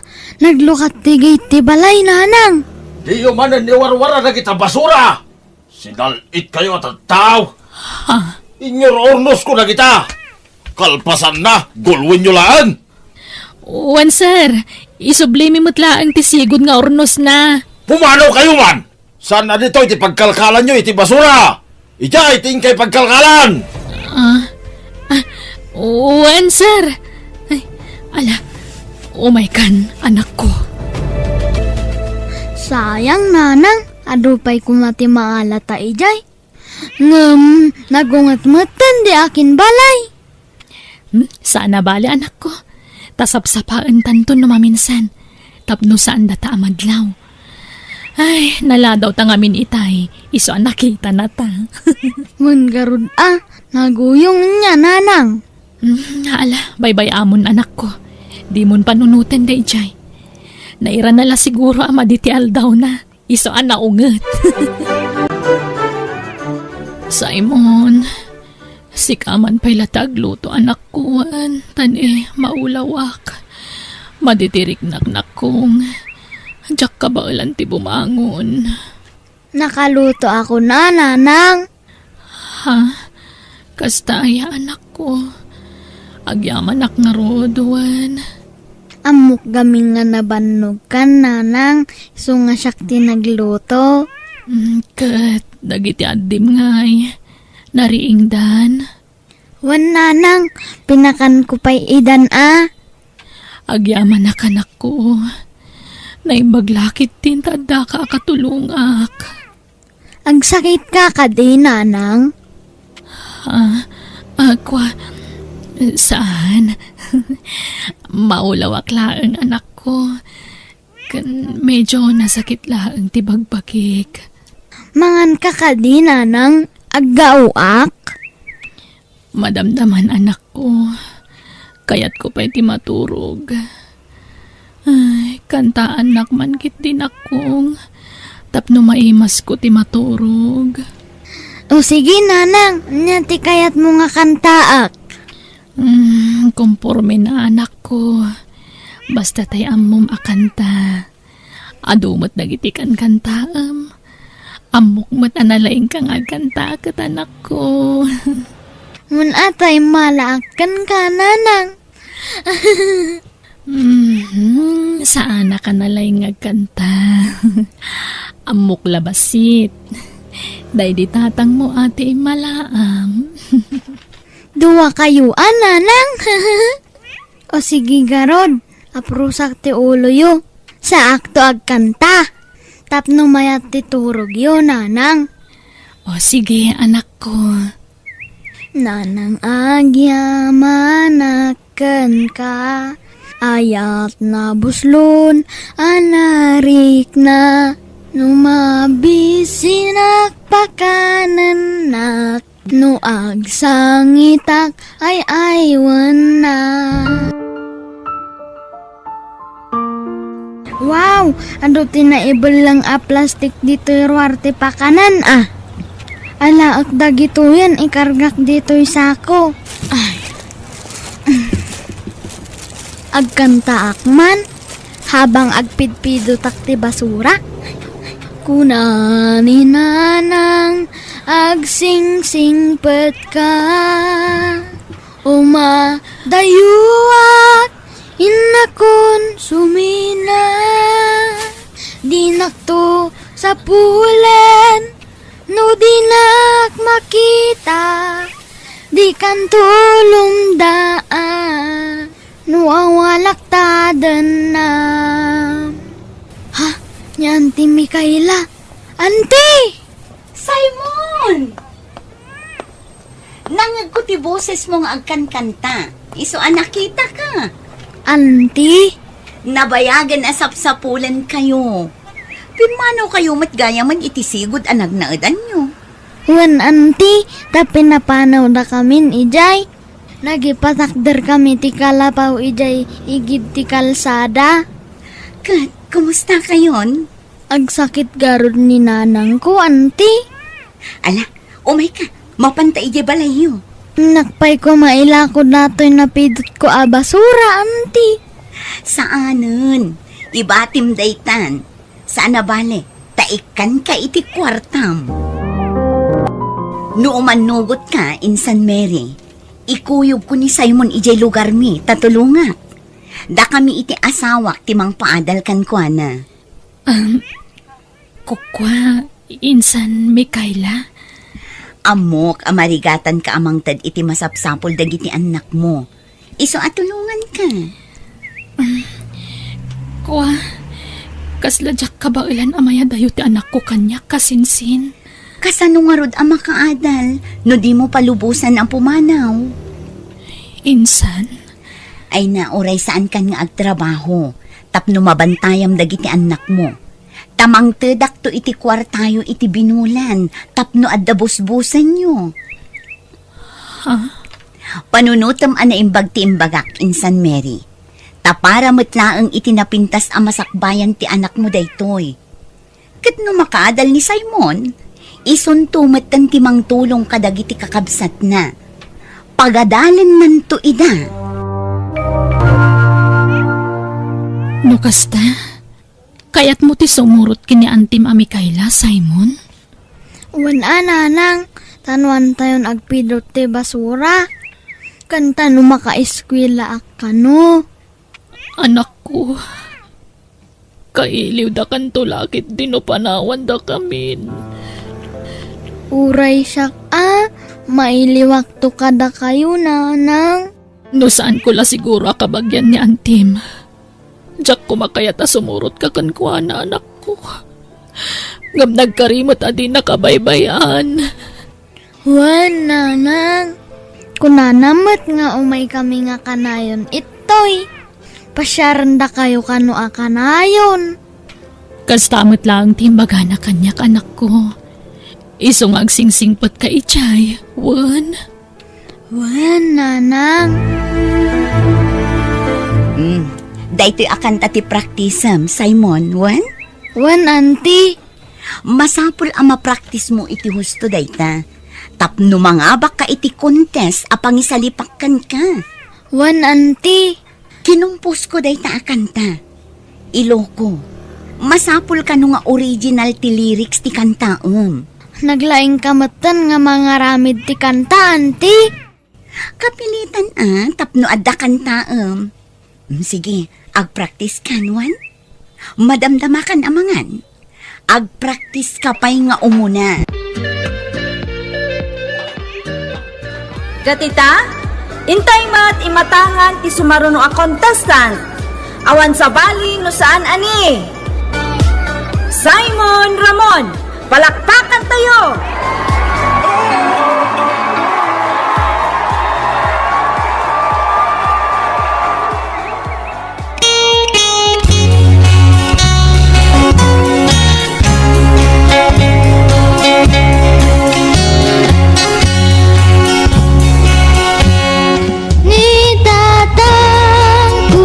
Naglukat ti gate ti balay, nanang. Diyo manen iwarwara dagita basura! Sinal-itkayo a tattao! Ha? Inyur-urnosko dagita! Kalpasanna, gulwenyo laeng! Wen, sir. Isublimi met laeng ti sigud nga urnosna. Pumanawkayo man! Saan a ditoy ti pagkalkalanyo iti basura? Idiay ti inkay pagkalkalan! Ah, ah, wen, sir. Ay, ala, umaykan, anakko. Sayang, nanang, adu pay koma ti maalata idiay. Ngem, nagunget metten di akin balay. Hmm, saan a bale, anakko. Ta sapsapaentanto no maminsan. Tapno saan data a madlaw. Ay, naladaw ta ngamin itay. Isu a nakitana ta. Wen ngarud a, naguyong nia, nanang. Hmm, ala, baybay-amon, anakko. Dimon panunoten daydiay. Nairana la siguro a madi ti aldawna. Isu a naunget. Simon, sika man pay la ti agluto, anakko, wen, ta ni maulawak. Madi ti riknak, nakkong. Diak kabaelan ti bumangon. Nakalutoakon a, nanang. Ha? Kasta aya, anakko? Agyamanak ngarud, wen? Ammok gamin nga nabannogkan, nanang, isu nga siak ti nagluto. Mm, ket dagiti addim ngay, nariingdan? Wen, nanang, pinakanko pay idan a. Agyamanak, anakko. Naimbag la ketdin ta addaka a katulongak. Agsakitka kadi, nanang? Ah, ah, kua, saan. Maulawak laeng, anakko. Ken medyo nasakit laeng ti bagbagik. Manganka kadi, nanang? Aggaoak? Madamdaman, anakko. Kayatko pay ti maturog. Ay, kantaannak man ketdi, nakkong, tapno maimasko ti maturog. O sige, nanang, ania ti kayatmo nga kantaak? Mm, komporme na, anakko. Basta tay ammom a kanta. Adu met dagiti kankantaem. Ammok met a nalaingka nga agkanta ket, anakko. Mun atay malaak kenka, nanang. Mhm, saanaka nalaing nga agkanta. Ammok la bassit. Daydi tatangmo a ti immalaam. Dua kayo a, nanang. O sige garud, aprusak ti uloyo. Saakto agkanta. Tapno mayat ti turogyo, nanang. O sige, anakko. Nanang, agyamanak kenka, ayat nabuslon a narikna. No mabisinak, pakanennak, no agsangitak, ay-aywennak. Wow! Adu ti naibelleng a plastik ditoy ruar ti pakanan, a. Alaek dagitoyen, ikargak ditoy sako. Ay. Agkantaak man, habang agpidpidotak ti basura. Kuna ni nanang, agsingsingpetka. Umadayuak, innakon sumina. Dinakto sapulen, no dinak makita. Dikan tulongdaan, no awalak tadenna. Ha? Ni Auntie Micaela? Auntie! Simon! Nangngegko ti bosesmo nga agkankanta. Isu a nakitaka. Auntie? Nabayagen a sapsapulenkayo. Pimmanawkayo met gayamen iti sigud a nagnaedanyo. Wen, Auntie, ta pinapanawdakamin idiay. Nagipatakderkami ti kalapaw idiay igid ti kalsada. Ket, kumustakayon? Agsakit garud ni nanangko, Auntie. Ala, umayka, mapanta idiay balayyo. Nakpay ko mailako datoy napidotko a basura, Auntie. Saanen, ibatim daytan. Saan a bale, ta ikkanka iti kuartam. No umannugotka, Insan Mary, ikuyogko ni Simon idiay lugarmi, ta tulongak. Dakami iti asawak ti mangpaadal kenkuana. Um, kukua, Insan Micaela? Ammok a marigatanka a mangted iti masapsapul dagiti annakmo. Isu a tulonganka. Um, kua, kasla diak kabaelan a mayadayo ti anakko kaniak, kasinsin. Kasano ngarud a makaadal no dimo palubosan a pumanaw? Insan? Ay na, uray saankan nga agtrabaho tapno mabantayam dagiti annakmo. Ta mangtedakto iti kuartayo iti binulan tapno adda busbusenyo. Ha? Panunotem a naimbag ti imbagak, Insan Mary. Ta para met laeng iti napintas a masakbayan ti anakmo daytoy. Ket no makaadal ni Simon, isunto metten ti mangtulong kadagiti kakabsatna. Pagadalennanto ida. No kasta, kayatmo ti sumurot ken ni Antim a Micaela, Simon? Wen a, nanang, ta no antayon agpidot ti basura, ken ta no makaeskuelaak kano. Anakko, kailiwdakanto la ketdi no panawandakamin. Uray siak a, mailiwakto kadakayo, nanang. No saanko la siguro a kabagian ni Antim, diak koma kayat a sumurotka kenkuana, anakko. Ngem nagkari met a dinaka baybay-an. Wen, nanang. Kunana met nga umaykami nga kanayon ittoy. Pasiarendakayo kano a kanayon. Kasta met laeng ti imbagana kaniak, anakko. Isu nga agsingsingpetka idiay, wen? Wen, nanang. Mm, daytoy a kanta ti praktisem, Simon, wen? Wen, Auntie. Masapul a mapraktismo iti husto dayta. Tapno mangabakka iti contest a pangisalipak kenka. Wen, Auntie. Kinumposko dayta a kanta. Iloko, masapul kano nga original ti lyrics ti kantaem. Naglaingka metten nga mangaramid ti kanta, Auntie. Kapilitan a, tapno adda kantaem. Mm, sige, agpraktis kan, wen? Madamdamakan a mangan. Agpraktiska pay nga umuna. Ket ita, intay met imatangan ti sumaruno a contestant. Awan sabali no saan a ni Simon Ramon. Palakpakantayo! Ni tatangko,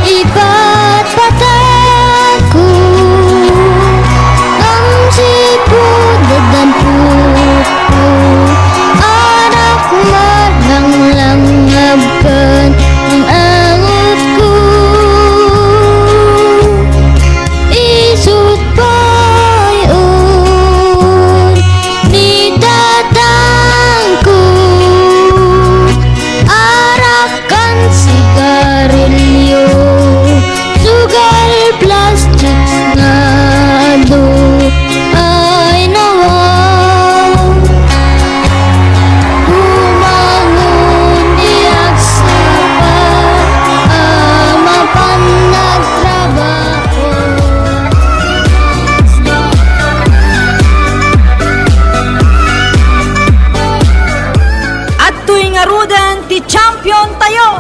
ipatpatangko, ngem sipud addanto, anak, marlanglangab ken ang angot ko. Isut pay un ni tatangko, arakkan, sigarilyo, sugal plastik nga adu. Ay, nawa, bumangon, di agsapa a mapan nagtrabaho. Adtoy ngaruden ti champion tayo.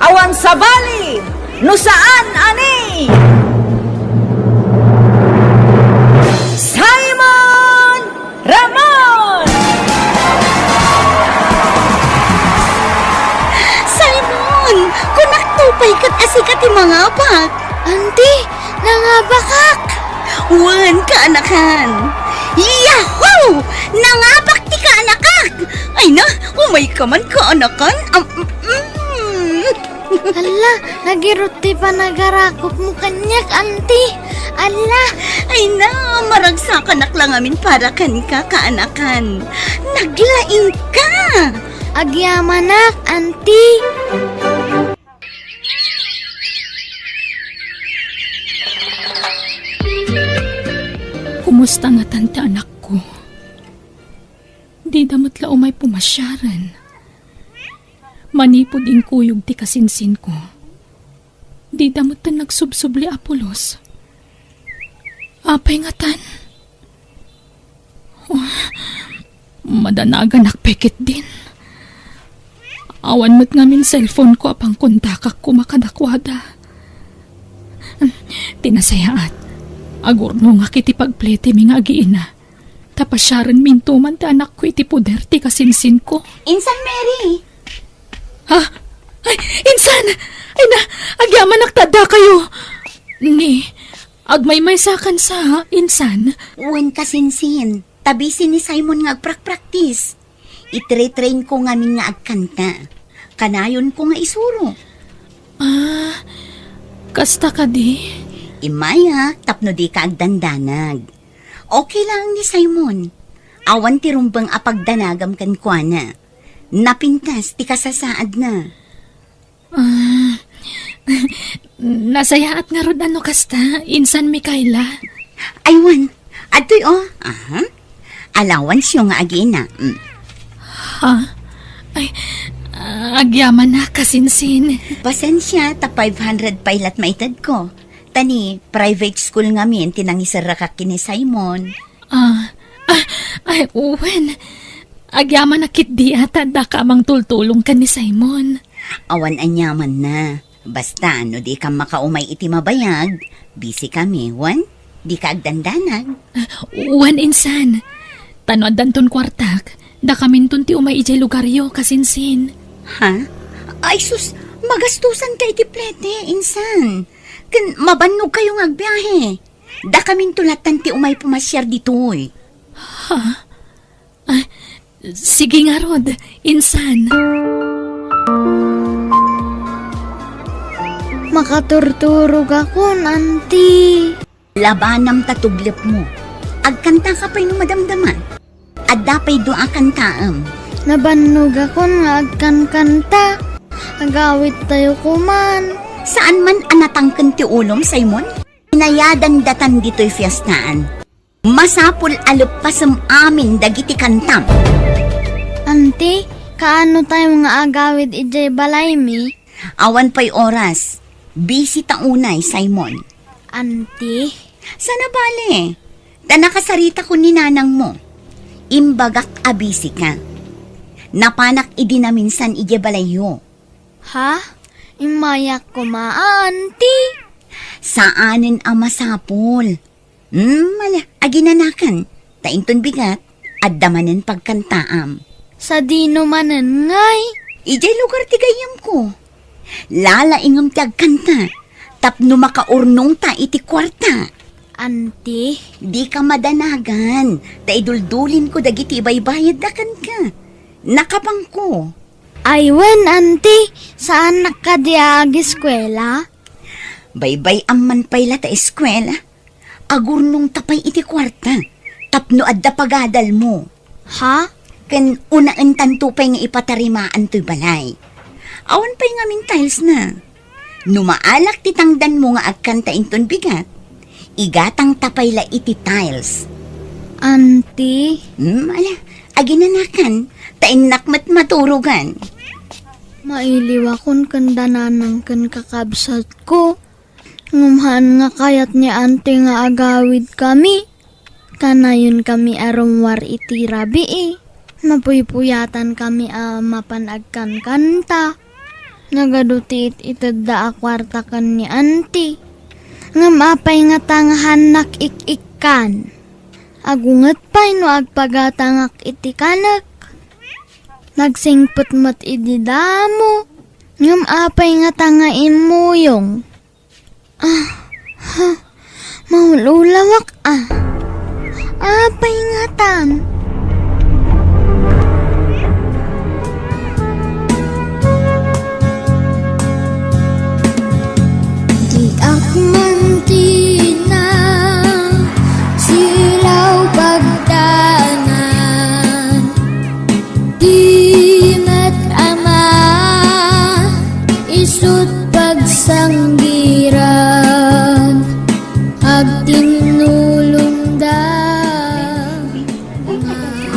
Awan sabali no saan a ni Simon Ramon! Simon, kunakto pay ket a sika ti mangabak. Auntie, nangabakak! Wen, kaanakan. Yahoo! Nangabak ti kaanakak! Ay na, umay ka man, kaanakan. Am, mm. Alla, nagirut ti panagarakopmo kaniak, auntie. Alla! Ay na, maragsakanak la ngamin para kenka, kaanakan. Naglaingka! Agyamanak, auntie. Kumusta ngatan ti anakko? Dida met la umay pumasiaren. Manipud inkuyog ti kasinsinko, dida metten nagsubsubli a pulos. Apay ngatan? Oh, madanaganak pay ketdin. Awan met ngamin cellphone-ko a pangkontakak koma kadakuada. Ti nasayaat, agurnongak iti pagpletemi nga agiina. Ta pasiarenminto man ti anakko iti poder ti kasinsinko. Insan, Mary! Ha? Ay, insan! Ay na, agyamanak ta addakayo. Ni, agmaymaysakan sa, insan? Wen, kasinsin. Ta busy ni Simon nga agprakpraktis. Itre-train ko ngamin nga agkanta. Kanayonko nga isuro. Ah, kasta kadi? Immay, tapno dika agdandanag. Okay lang ni Simon. Awan ti rumbeng a pagdanagam kenkuana. Napintas ti kasasaadna. Ah, nasayaat ngarud a no kasta, insan Micaela. Ay, wen, adtoy, oh. Aha. Allowance-yo nga agiina. Mm. Ha? Ay, ah, agyamanak, kasinsin. Pasensia, ta five hundred pay lat maitedko. Ta ni, private school ngamin ti nangiserrakak ken ni Simon. Ah, ah, ay, wen. Agyamanak ketdi a ta addaka a mangtultulong ken ni Simon. Awan aniamanna. Basta, no dika makaumay iti mabayag, busy kami, wen? Dika agdandanag. Ah, wen, insan. Ta no addanton kuartak, dakaminton ti umay idiay lugaryo, kasinsin. Ha? Ay, sus, magastusanka iti plete, insan. Ken mabannogkayo nga agbiahe. Dakaminto lattan ti umay pumasiar ditoy. Ha? Ah, sige ngarud, insan. Makaturturogakon, auntie. Labanam ta tuglepmo. Agkantaka pay no madamdama. Adda pay dua a kantaem. Nabannogakon nga agkankanta. Agawittayo koman. Saan man a natangken ti ulom, Simon? Nayadan datan ditoy fiestaan. Masapul a leppasem amin dagiti kantam. Anti, kaano tayo nga agawid idiay balaymi? Awan pay oras. Busy ta unay, Simon. Anti? Sana bale. Ta nakasaritakon ni nanangmo. Imbagak a busy ka. Napanak idi naminsan idiay balayyo. Ha? Immayak koma, anti? Saanen a masapul. Hmm, ala, aginanakan. Ta inton bigat, adda manen pagkantaam. Sadino manen ngay? Idiay lugar ti gayyemko. Lalaingem ti agkanta. Tapno makaurnongta iti kuarta. Anti? Dika madanagan. Ta iduldulinko dagiti ibaybayadda kenka. Nakapangko. Ay wen, anti, saannak kadi a ageskuela? Baybay-am man pay la ta eskuela. Agurnongta pay iti kuarta, tapno adda pagadalmo. Ha? Ken unaentanto pay nga ipatarimaan toy balay. Awan pay ngamin tiles na. No maalak ti tangdanmo nga agkanta inton bigat, igatangta pay la iti tiles. Anti? Hmm, ala, aginanakan, ta innak met maturogan. Mailiwakon ken da nanang ken kakabsatko. Ngem haan nga kayat ni anti nga agawidkami. Kanayonkami a rummuar iti rabii. Napuypuyatankami a mapan agkankanta. Nagadu ti it-itedda a kuarta ken ni anti. Ngem apay ngata nga haannak ik-ikkan? Agunget pay no agpagatangak iti kanek. Nagsingpet met idi damo. Ngem apay ngata nga immuyong? Ah, ha, maululawak, ah. Apay ngatan? Diak man tina silaw pagdangan. Di met ama isut pagsanggiran, agtinnulongda.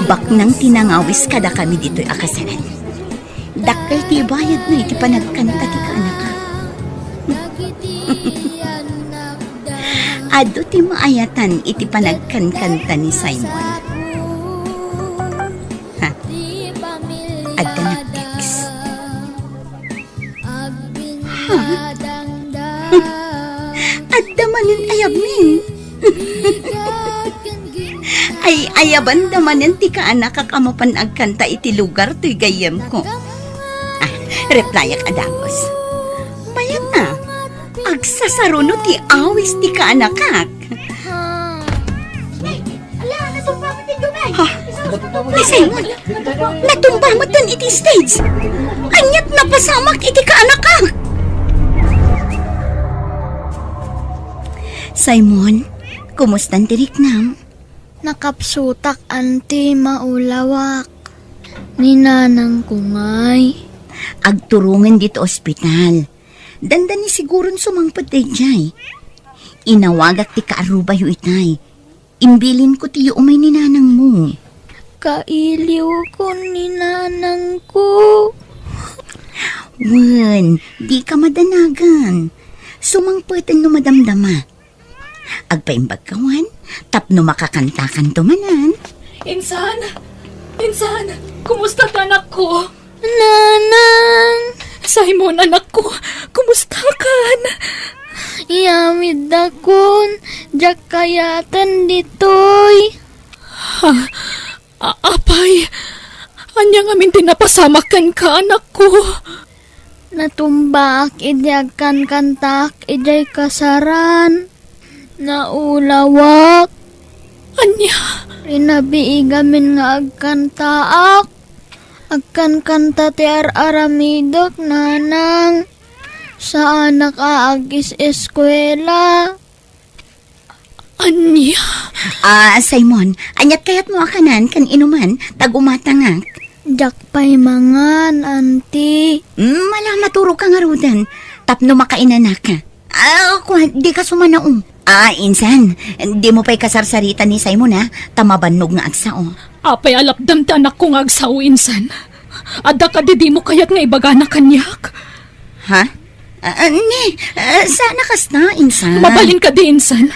Baknang ti nangawis kadakami ditoy a kasalan. Dakkel ti bayadna iti panagkanta ti kaanakak. Adu ti maayatan iti panagkankanta ni Simon. Ha? Adda nag-text. Ha? Adda manen ayabmin. Ay, ayabanda manen ti kaanakak a mapan agkanta iti lugar toy gayyemko. Ah, replyak a dagus. Mayat na. Agsasaruno ti awis ti kaanakak. Ala, natumba met ti dumay. Ha? Ni Simon, natumba met iti stage. Aniat napasamak iti kaanakak? Simon, kumustan ti riknam? Nakapsutak, anti, maulawak. Ni nanangko ngay. Agturongen dito ospital. Dandani siguron sumangpet daydiay. Inawagak ti kaarrubayo itay. Imbilinko ti umay ni nanangmo. Kailiwkon ni nanangko. Wen, dika madanagan. Sumangpeten no madamdama. Agpaimbag ka wen, tapno makakantakanto manen. Insan! Insan! Kumusta ti anakko? Nanang! Simon, anakko, kumustakan? Iyamiddakon, diak kayaten ditoy. Ha? A-, apay, ania ngamin ti napasamak kenka, anakko? Natumbaak idi agkankantaak idiay kasaran. Naulawak. Ania? Rinabii gamin nga agkantaak. Agkankanta ti ar-aramidek, nanang. Saanak a agis-eskuela. Ania? Ah, Simon, aniat kayatmo a kanan ken inuman, ta gumatangak? Diak pay mangan, anti. Hmm, ala, maturogka ngaruden, tapno makainanaka. Ah, kua, dika sumanaom. Ah, insan, dimo pay kasarsarita ni Simon, ha? Ta mabannog nga agsao. Apay a lapdam ti anakko nga agsao, insan? Adda kadi dimo kayat nga ibagana kaniak? Ha? Ah, ni, ah, saan a kasta, insan? Mabalin kadi, insan?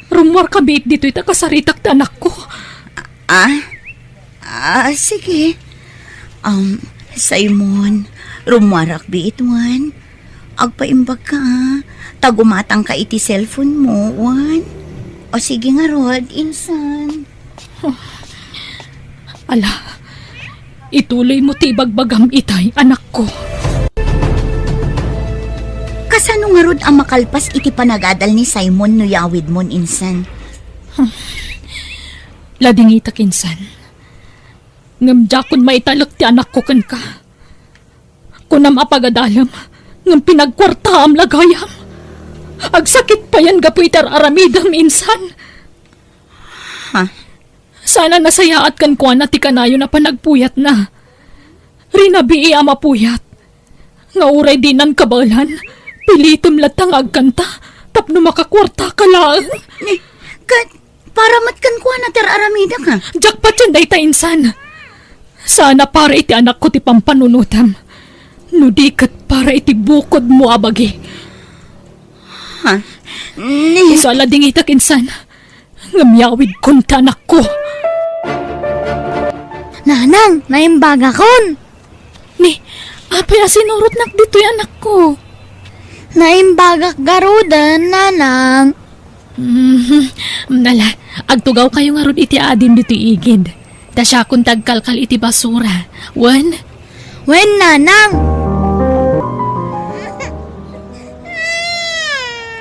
Rummuarka biit ditoy ta kasaritak ti anakko. Ah? Ah, sige. Um, Simon, rummuarak biit wen. Agpaimbagka, ah. Ta gumatangka iti cellphone mo, wen. O sige ngarud, insan. Ala, ituloy mo ti ibagbagam itay, anakko. Kasano ngarud a makalpas iti panagadal ni Simon no yawidmon, insan? Ladingitak, insan. Ngem diakon maitalek ti anakko kenka. Kunam a pagadalem, ngem pinagkuartaam la gayam. Agsakit payen gapu iti ar-aramidem, insan. Ha? Saan a nasayaat kenkuana ti kanayon a panagpuyatna. Rinabii a mapuyat. Nga uray dinan kabaelan, pilitem latta nga agkanta tapno makakuartaka laeng. Ni, ket para met kenkuana ti ar-aramidek, ha? Diak patien dayta, insan. Saan a para iti anakko ti pampanunotem, no di ket para iti bukodmo a bagi. Ha? Ni, isu a ladingitak, insan. Ngem yawidkon ti anakko. Nanang, naimbagakon. Ni, apay a sinurotnak ditoy, anakko? Naimbagak garuden, nanang. Mhm. Nala, agtugawkayo ngarud iti adim ditoy igid. Ta siakon ti agkalkal iti basura. Wen? Wen, nanang.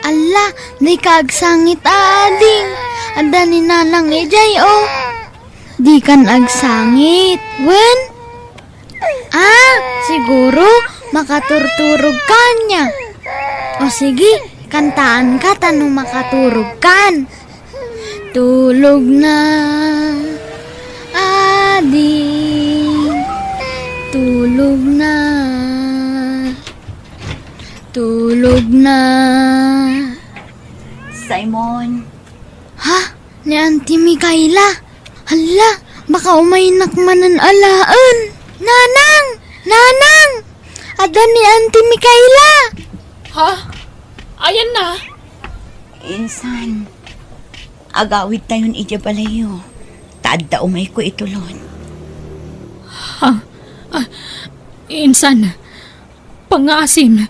Alla, dika agsangit, ading. Adda ni nanang idiay, o. Dikan agsangit, wen? Ah, siguro, makaturturog ka ania. O sige, kantaanka ta no makaturog kan. Tulog na, ading. Tulog na. Tulog na. Simon. Ha? Ni Auntie Micaela? Hala, baka umaynak manen alaen. Nanang! Nanang! Adda ni Auntie Micaela! Ha? Ayanna? Insan, agawidtayon idiay balayyo. Ta adda umayko itulon. Ha? Ah, insan, pangngaasim,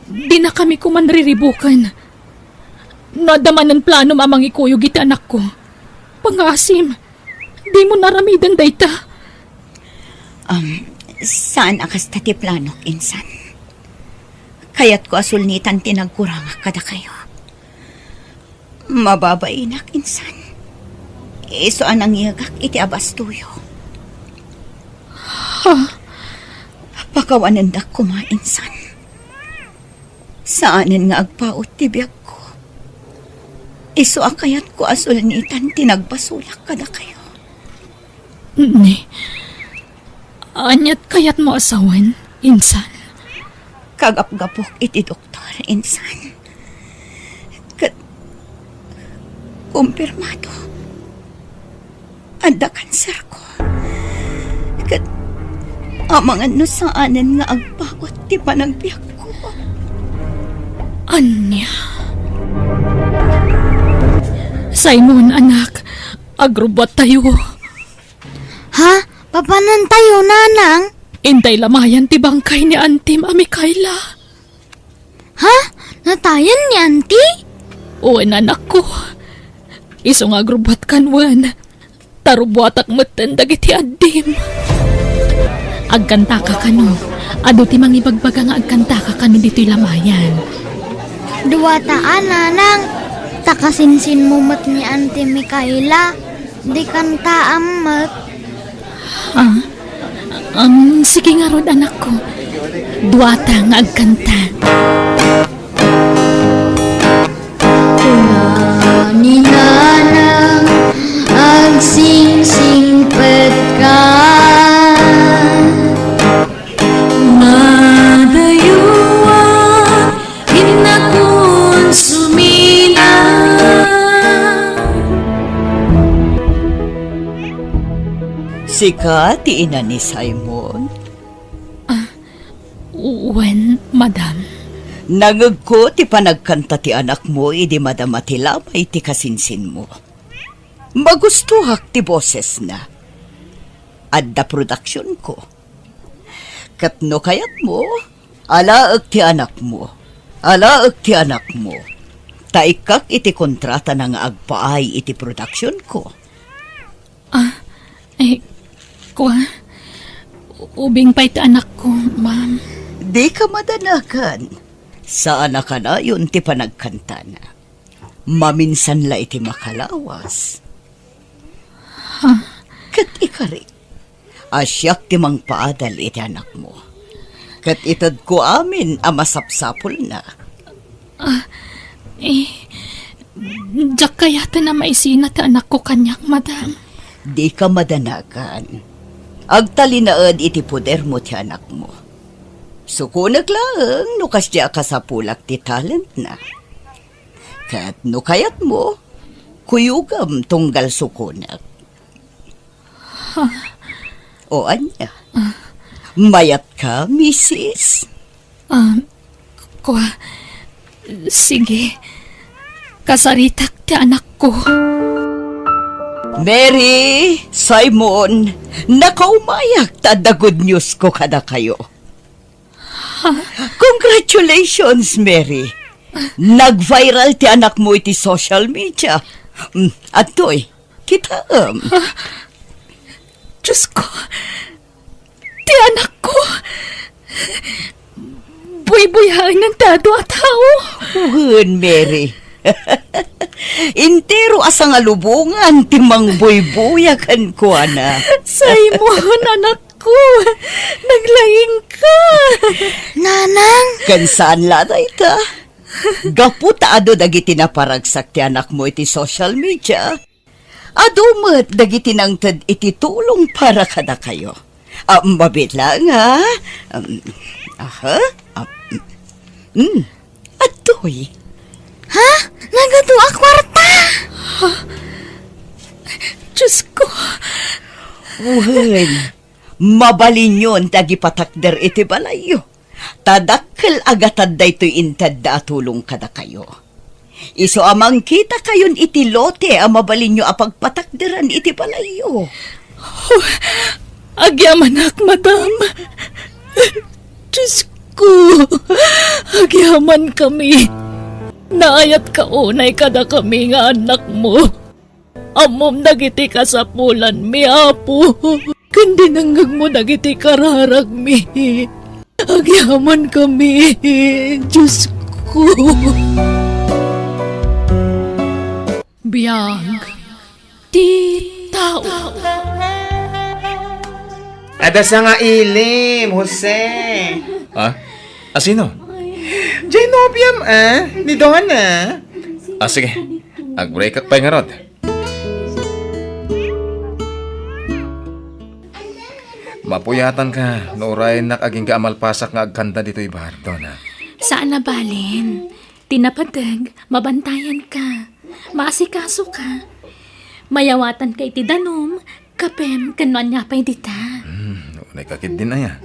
dinakami koman riribuken. No adda manen planom a mangikuyog iti anakko, pangngaasim, dimo aramiden dayta. Um, saan a kasta ti planok, insan. Kayatko a sulnitan ti nagkurangak kadakayo. Mababainak, insan. Isu a nangyegak iti abastoyo. Ha? Pakawanendak koma, insan. Saanen nga agpaut ti biagko. Isu a kayatko a sulnitan ti nagbasolak kadakayo. Ni, aniat kayatmo a sawen, insan? Kagapgapok iti doktor, insan. Ket kumpirmado. Adda kanserko. Ket amangan no saanen nga agpaut ti panagbiagko. Ania? Simon, anak, agrubbuattayo. Ha? Papanantayo, nanang? Intay lamayan ti bangkay ni Antim a Micaela. Ha? Natayen ni Anti? Wen, anakko. Isu nga agrubbuatkan wen. Ta rubbuatak metten dagiti addim. Agkantaka kano. Adu ti mangibagbaga nga agkantaka kano ditoy lamayan. Duata a, nanang. Ta kasinsinmo met ni Anti Micaela. Dikantaam met. Ah, um, sige ngarud, anakko. Duata nga agkanta. Kuna ni Nanang, agsingsimpet ka. Madayuan, innakon sumina. Sika ti ina ni Simon? Wen, madam. Nangegko ti panagkanta ti anakmo idi madama ti labay ti kasinsinmo. Magustoak ti bosesna. Adda produksionko. Ket no kayatmo, alaek ti anakmo. Alaek ti anakmo. Ta ikkak iti kontratana nga agpaay iti produksionko. Ah, eh, kua, ubing pay ti anakko, ma'am. Dika madanagan. Saan a kanayon ti panagkantana. Maminsan la iti makalawas. Ha? Ket ikari, a siak ti mangpaadal iti anakmo. Ket itedko amin a masapsapulna. Ah, eh, diak kayaten a maisina ti anakko kaniak, madam. Dika madanagan. Agtalinaed iti podermo ti anakmo. Sukonek laeng no kasdi a kasapulak ti talentna. Ket no kayatmo, kuyogam tunggal sukonek. O ania? Mayatka, misis? Ah, kua, sige. Kasaritak ti anakko. Mary, Simon, nakaumayak ta adda good news ko kadakayo. Congratulations, Mary! Nag-viral ti anakmo iti social media. Mm, adtoy, kitaem. Diyos ko, ti anakko, buybuyaen ti adu a tao. Wen, Mary. Entero a sangalubongan ti mangbuybuya kenkuana. Simon, anak ko, naglaingka. Nanang! Ken saan la dayta. Gapu ta adu dagiti naparagsak ti anakmo iti social media, adu met dagiti nangted iti tulong para kadakayo. Ah, mabiit laeng, ha? Um, aha? Ah, mm. Adtoy. Ha? Nagadu a kuarta? Diyos ko. Wen, mabalinyon ti agipatakder iti balayyo. Ta dakkel a gatad daytoy intedda a tulong kadakayo. Isu a mangkitakayon iti lote a mabalinyo a pagpatakderan iti balayyo. Oh, agyamanak, madam. Diyos ko, agyamankami. Naayatka unay kadakami nga annakmo. Ammom dagiti kasapulanmi, Apo, ken dinengngegmo dagiti kararagmi. Agyamankami, Diyos ko. Biag ti tao. Adda sangailim, Jose. Ha? A sino? Diay nobiam, a, ni Donna. Ah, sige. Ag-breakak pay ngarud. Mapuyatanka no uray agingga a malpasak nga agkanta ditoy bar, Donna. Saan a bale. Ti napateg, mabantayanka, maasikasoka. Mayawatanka iti danum, kapem, ken no ania pay dita. Hmm, unayka ketdin aya.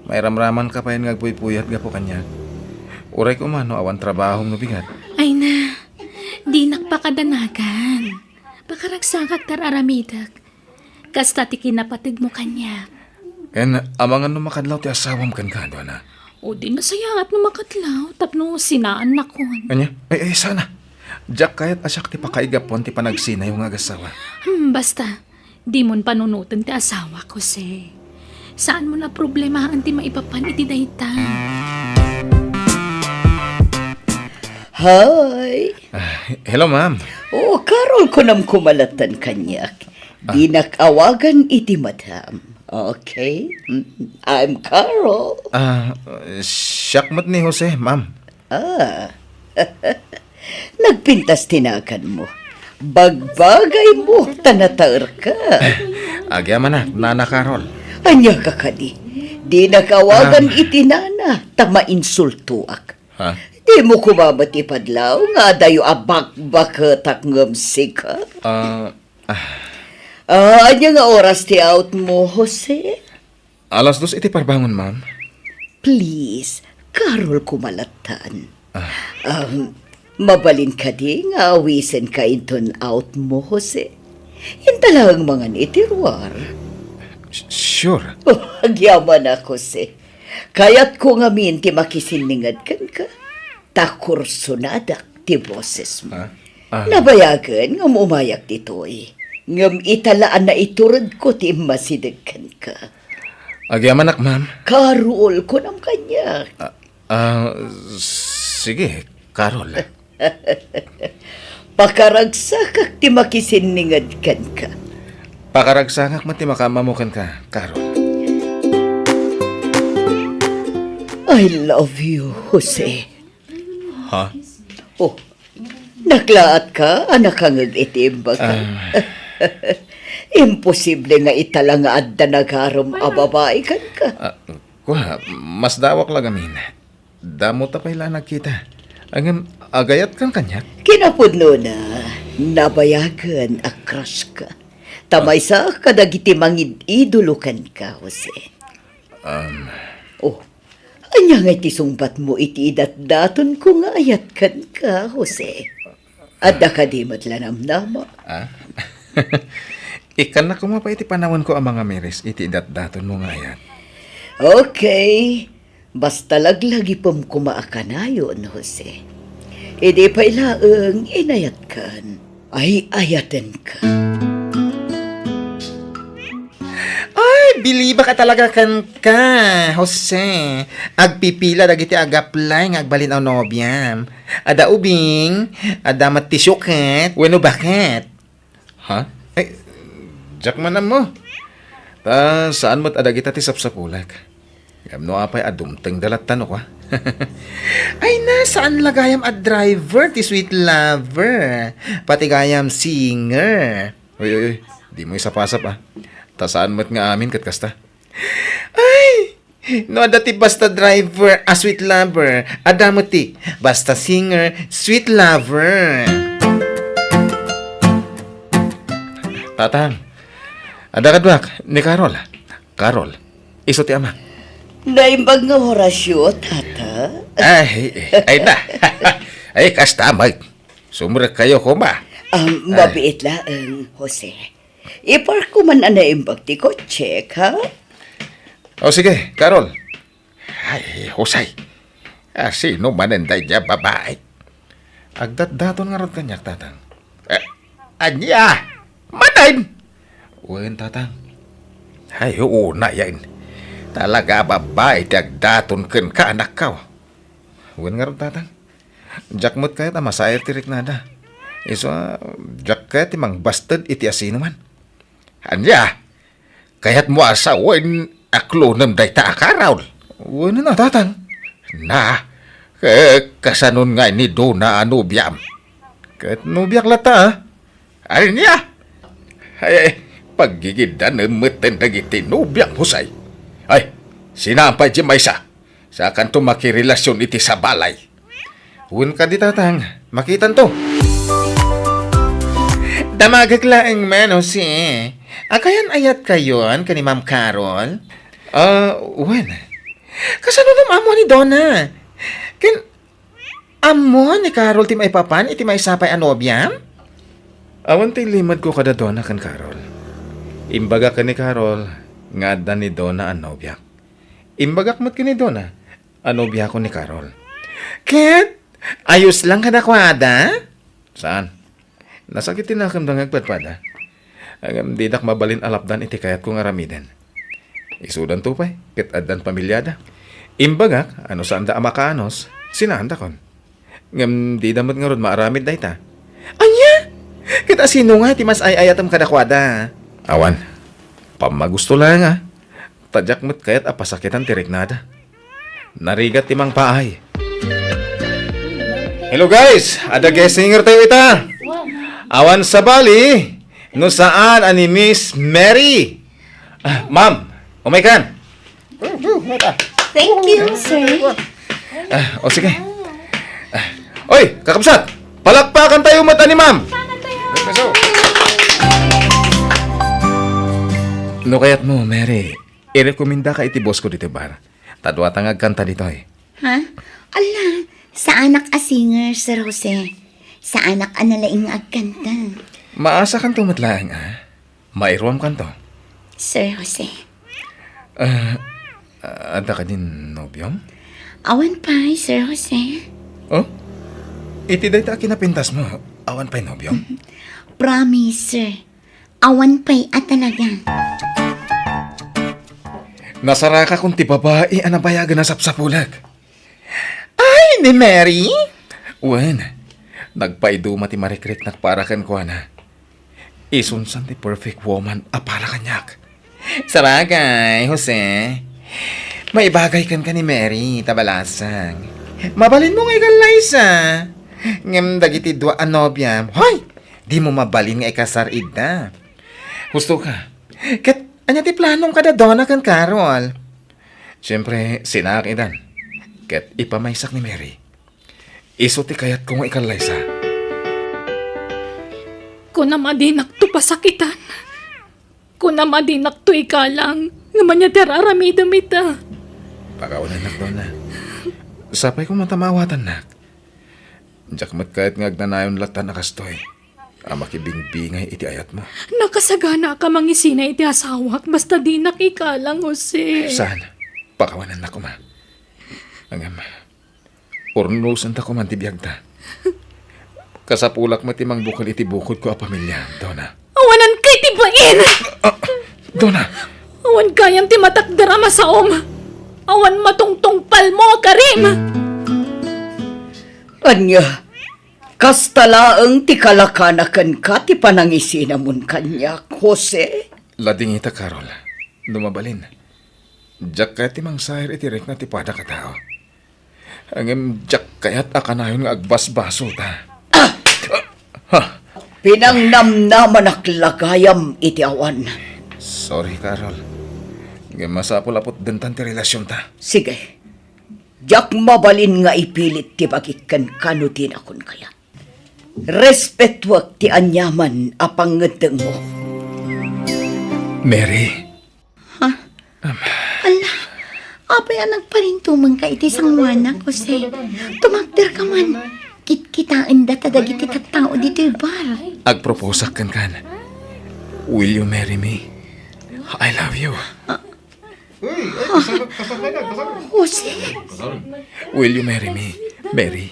Mairamramanka pay nga agpuypuyat gapu kaniak. Uray koma no awan trabahom no bigat. Ay na, dinak pakadanagan. Pakaragsakak ti ar-aramidek. Kasta ti kinapategmo kaniak. Ken amangan no makadlaw ti asawam kenka, Donna? O, di nasayaat no makadlaw tapno sinaannakon. Ania? Ay, ay, sana. Diak kayat a siak ti pakaigapuan ti panagsinayo nga agasawa. Hmm, basta, dimon panunoten ti asawak, Jose. Saanmon a problemaen ti maipapan iti dayta. Hi. Ah, hello, ma'am. Oh, Carol, kunam koma latta kaniak. Ah. Dinak awagan iti madam. Okay? Mm, I'm Carol. Ah, siak met ni Jose, ma'am. Ah. Nagpintas ti naganmo. Bagbagaymo, ta nataerka. Agyamanak, Nana Carol. Ania ka kadi? Dinak awagan Ah. iti nana, ta mainsultoak. Ha? Dimo koma met ipadlaw nga adayo a bakbaketak ngem sika? Ah, ah. Ah, ania nga oras ti out mo, Jose? Alas dos iti parbangon, ma'am. Please, karol ko malatan. Ah. Um, mabalin kadi nga awisen ka inton out mo, Jose? Inta laeng mangan iti ruar. S-, sure. Oh, agyamanak, Jose. Kayatko ngamin ti makisinninged kenka. Ta kursonadak ti bosesmo. Ah? Ah. Nabayagen nga umayak ditoy. Ngem ita la a naituredko ti immasideg kenka. Agyamanak, ma'am. Karol, kunam kaniak. Ah, ah, sige, Karol. Pakaragsakak ti makisinninged kenka. Pakaragsakak met ti makaammo kenka, Karol. I love you, Jose. Ha? Oh, naklaat ka a nakangeg iti imbagak. Ah. Imposible nga ita la nga adda nagarem a babai kenka. Ah, kua, masdawak la gamin. Damo ta pay la nagkita. Ngem, agayat kan kaniak? Kinapudnona, nabayagen a crush ka. Ta maysa kadagiti mangid-idolo kenka, Jose. Um. Oh, ania ngay ti sungbatmo iti idatdatonko nga ayat kenka, Jose? Adda kadi met la namnama? Ah? Ikkannak koma pay iti panawenko a mangamiris iti idatdatonmo nga ayat. Okay. Basta laglagipem koma a kanayon, Jose. Idi pay laeng inayatkan, ay-ayatenka. Ay, bilibak a talaga kenka, Jose. Agpipila dagiti ag-apply nga agbalin a nobiam. Adda ubing, adda met ti suket, wenno baket. Ha? Ay, diak man ammo. Ta saan met a dagita ti sapsapulek. Ngem no apay a dumtengda latta no kua. Ay na, saan la gayam a driver ti sweet lover. Pati gayam singer. Uy, uy, uy. Dimo isapasap, ah. Ta saan met nga amin ket kasta. Ay! No adda ti basta driver a sweet lover, adda met ti basta singer, sweet lover. Tatang, adda kaduak ni Carol. Carol, isu ti ama. Naimbag nga Horacio, tata. Ay, ay na. Ay, kasta, Mike. Sumrek kayo, kuma. Um, Ah. Mabiit laeng, Jose. Ipark ko man a naimbag ti kotsek, ha? O, sige, Carol. Ay, Jose. Ah, sino manen daydiay a babai? Agdatdaton ngarud kaniak, Tatang. Eh, ania? Manen? Wen, Tatang. Ay, unay, talaga a babai ti agdaton kenka, anakko. Wen ngarud, Tatang. Diak met kayat a masair ti riknada. Isu a, diak kayat ti mangbasted iti asinoman. Ania? Kayatmo a sawen a klonem dayta a Carol? Wen a, Tatang. Na, ke-, kasanon ngay ni Dona a nobiam? Ket nobiak latta, a. Ania? Ay, ay, paggigidanem metten dagiti nobiam, Jose. Ay, sinaam pay diay maysa. Sakanto makirelasion iti sabalay. Wen kadi, Tatang, makitanto. Damagek laeng man, Jose. Agayan-ayatkayon ken ni Ma'am Carol? Ah, wen. Kasano no ammo ni Dona? Ken ammo ni Carol ti maipapan iti maysa pay a nobiam? Awan ti limedko kada Dona ken Carol. Imbagak ken ni Carol nga adda ni Dona a nobiak. Imbagak met ken ni Dona a nobiakon ni Carol. Ket ayos lang kadakuada? Saan? Nasakit ti nakemda nga agpadpada. Ngem didak mabalin a lapdan iti kayatko nga aramiden. Isudanto pay, ket addan pamiliada. Imbagak a no saanda a makaanus, sinaandakon. Ngem dida met ngarud maaramid dayta. Ania? Ket asino nga ti mas ay-ayatem kadakuada? Awan. Pammagusto laeng, a. Ta diak met kayat a pasakitan ti riknada. Narigat ti mangpaay. Hello guys, adda guest singer tayo ita. Awan sabali, no saan a ni Miss Mary. Ah, ma'am, umaykan. Thank you, sir. Ah, o sige. Ah, oy, kakabsat, palakpakan tayo met ni ma'am. No kayatmo, Mary, irekomendaka iti boss ko ditoy bar. Ta duata nga agkanta ditoy. Ha? Ala, saanak a singer, Sir Jose. Saanak a nalaing nga agkanta. Maasakanto met laeng, a? Mairuamkanto. Sir Jose. Ah, adda kadin nobiom? Awan pay, Sir Jose. Oh? Iti dayta a kinapintasmo, awan pay nobiom? Promise, sir. Awan pay a talaga. Nasarakakon ti babai a nabayagen a sapsapulek. Ay, ni Mary? Wen, nagpaiduma ti marikriknak para kenkuana. Isunsan ti perfect woman a para kaniak. Sabagay, Jose, maibagay kenka ni Mary, ta balasang. Mabalinmo nga ikallaysa. Ngem dagiti dua a nobiam, hoy! Dimo mabalin nga ikasar ida. Husto ka. Ket ania ti planom kada Donna ken Carol? Siempre, sinaak idan. Ket ipamaysak ni Mary. Isu ti kayatko nga ikallaysa. Kunam a dinakto pasakitan. Kunam a dinakto ikalang ngem ania ti ar-aramidem ita. Pakawanennak, Donna. Sapay koma ta maawatannak. Diak met kayat nga agnanayon latta a kastoy a makibingbingay iti ayatmo. Nakasaganaak a mangisina iti asawak basta dinak ikalang, Jose. Saan? Pakawanennak koma. Ngem, urnosenta koma ti biagta. Kasapulak met ti mangbukel iti bukodko a pamilya, Donna. Awananka iti bain! Ah, Donna! Awan gayam ti matakder a masaom. Awan matungtungpalmo a karim. Ania, kasta laeng ti kalakana kenka ti panangisinamon kaniak, Jose? Ladingita, Carol. No mabalin, diak kayat ti mangsair iti rikna ti padak a tao. Ngem diak kayat a kanayon nga agbasbasolta. Ah! Ha? Pinangnamnamanak la gayam iti awan. Sorry, Carol. Ngem masapul a putdentan ti relasionta. Sige. Diak mabalin nga ipilit ti bagik kenka no dinakon kayat. Respetuek ti aniaman a pangngeddengmo. Mary. Ha? Am. Ala, apay a nagparintumengka iti sangoanak, Jose? Tumakderka man. Kitkitaendata dagiti tattao ditoy bar. Agproposak kenkan. Will you marry me? I love you. Jose? Will you marry me, Mary?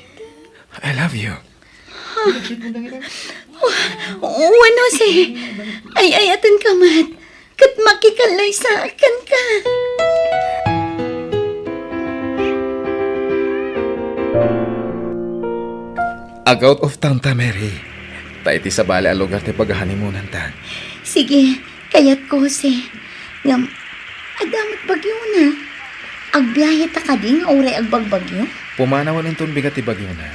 I love you. Wen, Jose. Ay-ayatenka met. Ket makikallaysaak kenka. Ag-out of town ta, Mary. Ta iti sabali a lugar ti paghanimunanta. Sige, kayatko, Jose. Ngem, adda met bagiona. Agbiaheta kadi nga uray agbagbagio? Pumanawen inton bigat ti bagiona.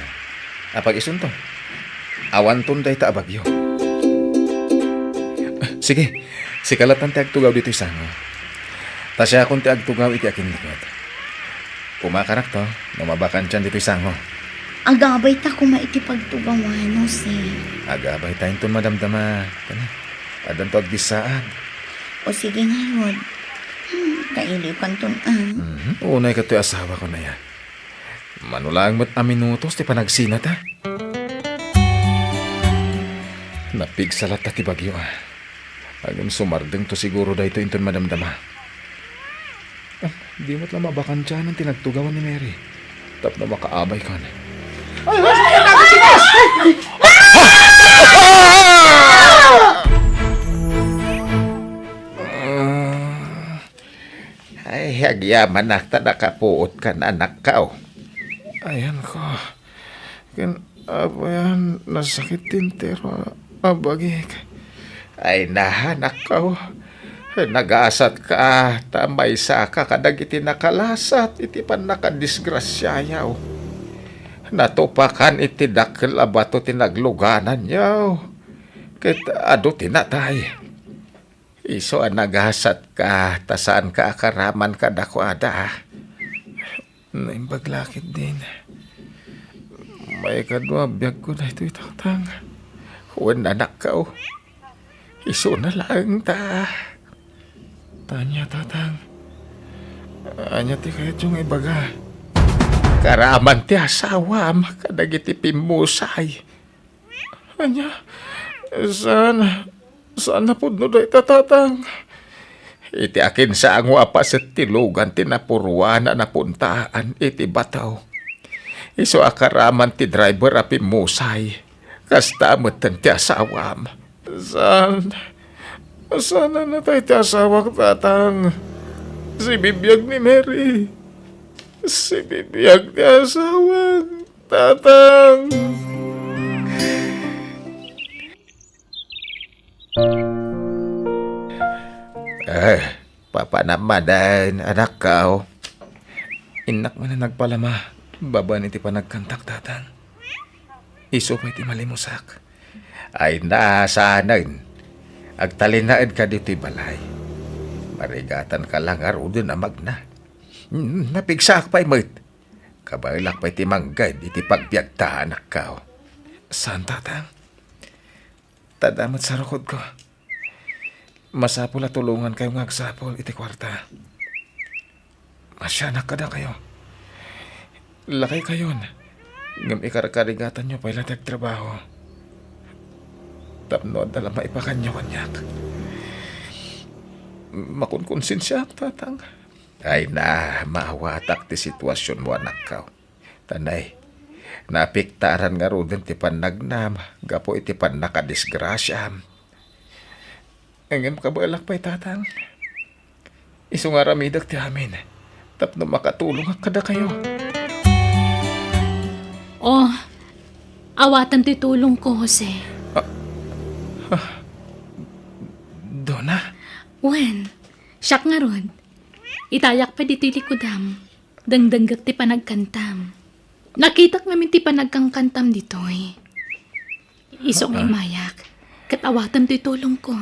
Apag-isunto. Awanton dayta a bagio. Sige, sika lattan ti agtugaw ditoy sango. Ta siakon ti agtugaw iti akinnikot. Kumakarakto no mabakantian ditoy sango. Agabay ta koma iti pagtugawan, Jose. Agabay ta inton madamdama. Kani, addanto agbissaag. O sige ngarud. Hmm, kailiwkanton, a. Mhm. Unay katoy asawakon aya. Mano laeng met a minutos ti panagsinata. Napigsa latta ti bagio, a. Ngem sumardengto siguro daytoy inton madamdama. Ah, di met la mabakantianan ti nagtugawan ni Mary tapno makaabaykan. Ah. Ay, agyamanak ta nakapuotkan, anakko. Ayanko. Ken, apayan, nasakit ti entero a bagik. Ay, na, anakko. Nagasatka, ta maysaka kadagiti nakalasat iti pannakadisgrasiayo. Natupakan iti dakkel a bato ti naglugananyo. Ket adu ti natay. Isu a nagasatka, ta saanka a karaman kadakuada. Naimbag la ketdin. Maikadua a biagko daytoy tangtang. Wen, anakko. Isuna laeng ta. Ania, Tatang? Ania ti kayatyo nga ibaga? Karaman ti asawam kadagiti pimmusay. Ania? Saan? Saan napudno dayta, Tatang? Iti akinsango a paset ti lugan ti napuruan a napuntaan iti bato. Isu a karaman ti driver a pimmusay. Kasta metten ti asawam. Saan? Saan a natay ti asawak, Tatang? Sibibiag ni Mary. Sibibiag ti asawak, Tatang. Eh, papanam manen, anakko. Innak man a nagpalama babaen iti panagkantak, Tatang. Isu pay ti malimusak. Ay, na, saanen. Agtalinaedka ditoy balay. Marigatanka la ngaruden a magna. Hmm, napigsaak pay met. Kabaelak pay ti mangged iti pagbiagta, anakko. Saan, Tatang? Ta adda met sarukodko. Masapul a tulongankayo nga agsapul iti kuarta. Masianak kadakayo. Lakaykayon, ngem ikarkarigatanyo pay la ti agtrabaho. Tapno adda la maipakanyo kaniak. Makunkonsensiaak, Tatang. Ay na, maawatak ti situasionmo, anakko. Tanay, naapektaran ngaruden ti pannagnam gapu iti pannakadisgrasiam. Ngem kabaelak pay, Tatang. Isu nga aramidek ti amin tapno makatulongak kadakayo. Oh, awatem ti tulongko, Jose. Ah, ah, Dona? Wen, siak ngarud. Itayak pay ditoy likudam. Dengdenggek ti panagkantam. Nakitak ngamin ti panagkankantam ditoy. Isu nga Ah. imayak, ket awatem ti tulongko.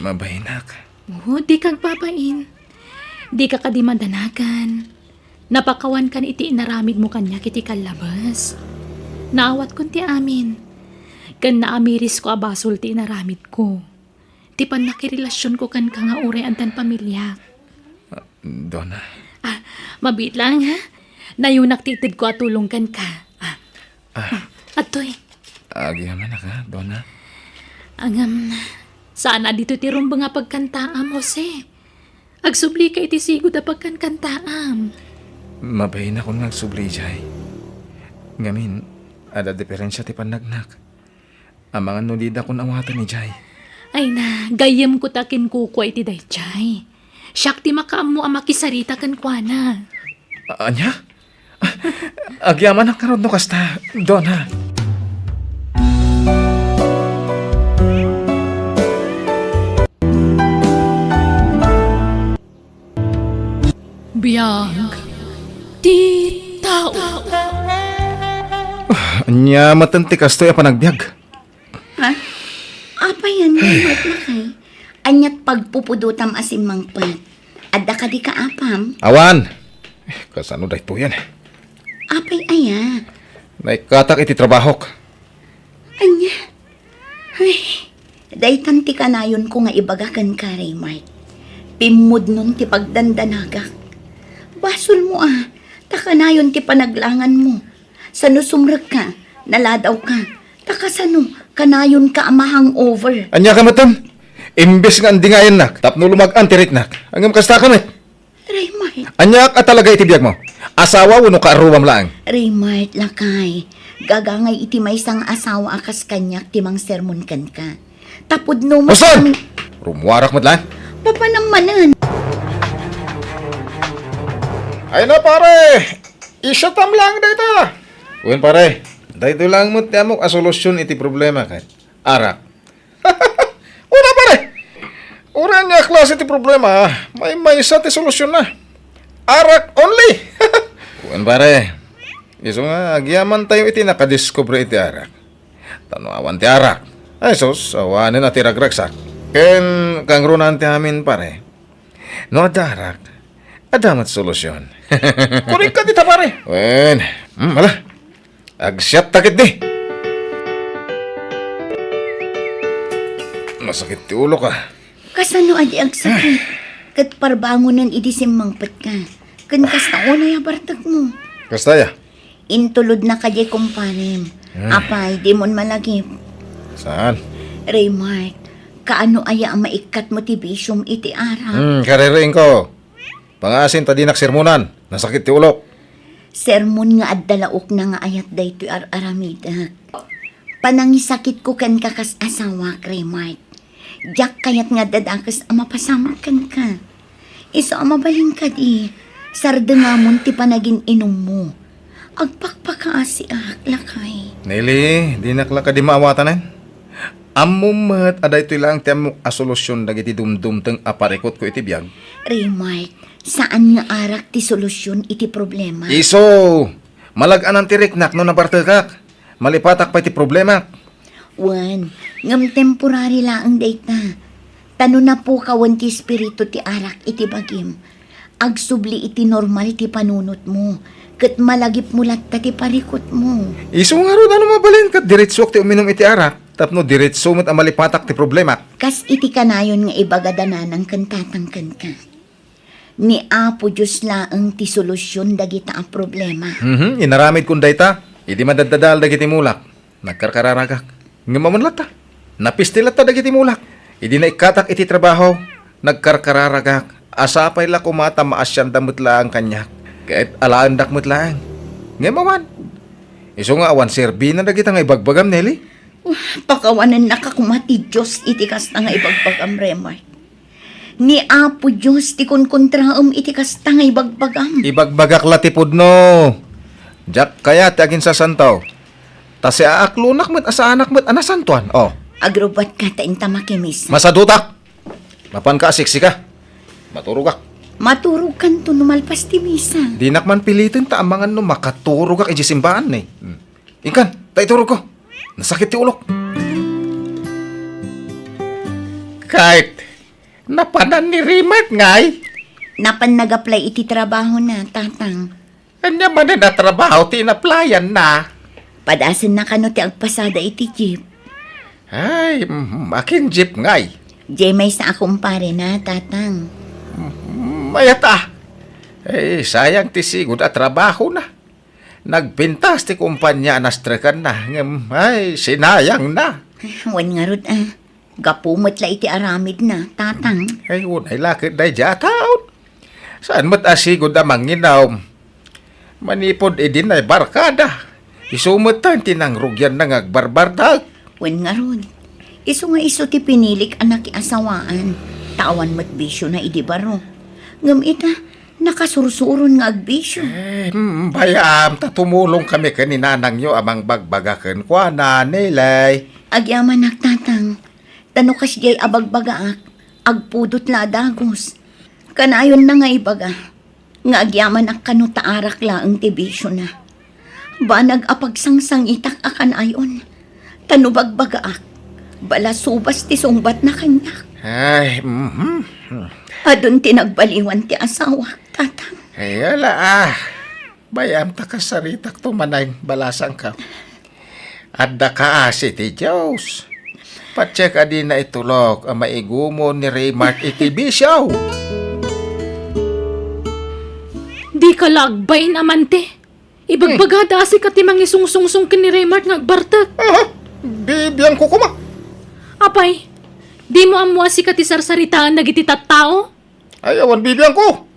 Mabainnak. Oo, dika agbabain. Dika kadi madanagan. Napakawankan iti inaramidmo kaniak iti kallabes. Naawatkon ti amin. Ken naamirisko a basol ti inaramidko. Ti pannakirelasionko kenka nga uray addan pamiliak. Ah, Dona. Ah, mabiit lang, ha? Nayunak ti itedko a tulong kenka. Ah. Ah. Ah, adtoy. Agyamanak, ha, Dona? Ngem, saan a ditoy ti rumbeng a pagkantaam, Jose. Agsublika iti sigud a pagkankantaam. Mabainakon nga agsubli idiay. Ngamin, adda diferensia ti pannagnak. Amangan no didakon awaten idiay. Ay na, gayyemko ta kinkukua iti daydiay. Siak ti makaammo a makisarita kenkuana. A-, ania? Agyamanak ngarud no kasta, Dona. Biag ti tao. Ah, ania maten ti kastoy a panagbiag? Ha? Apay, ania met lakay? Aniat pagpupudotam a simmangpet? Adda kadi kaapam? Awan. Eh, kasano daytoyen? Apay aya? Naikkatak iti trabahok. Ania? Ay, daytan ti kanayonko nga ibaga kenka, Raymart. Pimmudnon ti pagdandanagak. Basolmo a, ta kanayon ti panaglanganmo. Sano sumrekka, naladawka, ta kasano, kanayonka a ma-hangover. Ania ka metten? Imbes nga andingayennak tapno lumag-an ti riknak, ngem kasta ka met. Raymart. Aniak a talaga iti biagmo? Asawa wenno kaarruam laeng? Raymart, lakay. Gagangay iti maysa nga asawa a kas kaniak ti mangsermon kenka. Ta pudno met Uston! Rumuarak met laeng. Papanam manen. Ay na, pare! Isyutam laeng dayta. Wen, pare, daytoy laeng met ti ammok a solusyon iti problema ket arak. Una, pare! Uray ania a klase ti problema, maymaysa ti solusyonna. Arak only! Wen, pare, isu nga agyamantayo iti nakadiskubre iti arak. Ta no awan ti arak, ay sus, awanen a ti ragragsak. Ken kangrunaan ti amin, pare. No adda arak, adda met solusyon. Kunikka dita, pare. Wen, hmm, ala. Agsiatta ketdi. Masakit ti ulok, ah. Kasano a di agsakit? Ket parbangonen idi simmangpetka. Ken kasta unay a bartekmo. Kasta ya? Intulodna kadi, kumparem. Ah. Apay, dimon malagip. Saan? Raymark, kaano aya a maikkatmo ti bisiom iti arak? Hmm, kaririingko. Pangaasim ta dinak sermonan. Nasakit ti ulok. Sermon nga adda la ukna nga ayat daytoy ar-aramidek. Panangisakitko kenka kas asawak, Raymark. Diak kayat nga adda dakes a mapasamak kenka. Isu a mabalin kadi, sardengamon ti panagin-inummo. Agpakpakaasiak, lakay. Nelly, dinak la kadi maawatanen. Ammom met a daytoy laeng ti ammok a solusion dagiti dumdumteng a parikutko iti biag. Raymark, saan nga arak ti solusion iti problema. Isu! Malag-anan ti riknak no nabartekak. Malipatak pay ti problemak. Wen, ngem temporary laeng dayta. Ta no napukawen ti espiritu ti arak iti bagim, agsubli iti normal ti panunotmo, ket malagipmo latta ti parikutmo. Isu ngarud a no mabalin ket diretsuak ti uminum iti arak, tapno diretsu met a malipatak ti problemak. Kas iti kanayon nga ibagada nanang ken tatang kenka. Ni Apo Dios laeng ti solusion dagita a problema. Mhm, inaramidkon dayta, idi madaddadael dagiti mulak, nagkarkararagak. Ngem awan latta, napisti latta dagiti mulak. Idi naikkatak iti trabaho, nagkarkararagak. Sapay la koma ta maasianda met laeng kaniak, ket alaendak met laeng. Ngem awan. Isu nga awan serbina dagita nga ibagbagam, Nelly. Pakawanennaka koma ti Dios iti kasta nga ibagbagam, Raymark. Ni Apo Dios ti kunkontraem iti kasta nga ibagbagam. Ibagbagak la ti pudno. Diak kayat ti aginsasanto. Ta siaaklonak met a saanak met a nasantoan. Oh. Agrubbuatka ta inta makimisa. Masadutak! Mapanka a siksika. Maturogak. Maturogkanto no malpas ti misa. Dinak man piliten ta amangan no makaturogak idiay simbaan, eh. Hmm. Inkan, ta iturogko. Nasakit ti ulok. Kayat, napanan ni Raymark, ngay? Napan nag-apply iti trabahona, tatang. Ania manen a trabaho ti in-applyan-na? Padasenna kano ti agpasada iti jeep. Ay, mm, akin jeep, ngay? Diay maysa a kumparena, tatang. Mm, mayat a. Eh, sayang ti sigud a trabahona. Nagpintas ti kumpania a nastrekanna, ngem, ay, sinayangna. Wen ngarud, a. Gapu met la iti aramidna, tatang. Ay, unay la ket daydiay a taon. Saan met a sigud a manginum. Manipud idi naibarkada, isu metten ti nangrugianna nga agbarbartek. Wen ngarud, isu nga isu ti pinilik a nakiasawaan, ta awan met bisiona idi baro. Ngem ita, nakasursuron nga agbisio. Eh, mm, bayam, ta tumulongkami ken ni nanangyo a mangbagbaga kenkuana, Nelly. Agyamanak, tatang. Ta no kasdiay a bagbagaak, agpudot la a dagus. Kanayonna nga ibaga, nga agyamanak kano ta arak laeng ti bisiona. Banag a pagsangsangitak a kanayon. Ta no bagbagaak, balasubas ti sungbatna kaniak. Ay, mhm. Adun ti nagbaliwan ti asawak, tatang. Ay, ala, ah. Bayam ta kasaritakto manen, balasangko. Adda kaasi ti Dios. Patiek a dina itulok a maigumon ni Raymark iti bisio. Dika la agbain, amante. Ibagbagada a sika ti mangisungsungsong ken ni Raymark nga agbartek. Aha, bibiangko koma. Apay, dimo ammo a sika ti sarsaritaen dagiti tattao? Ay, awan bibiangko.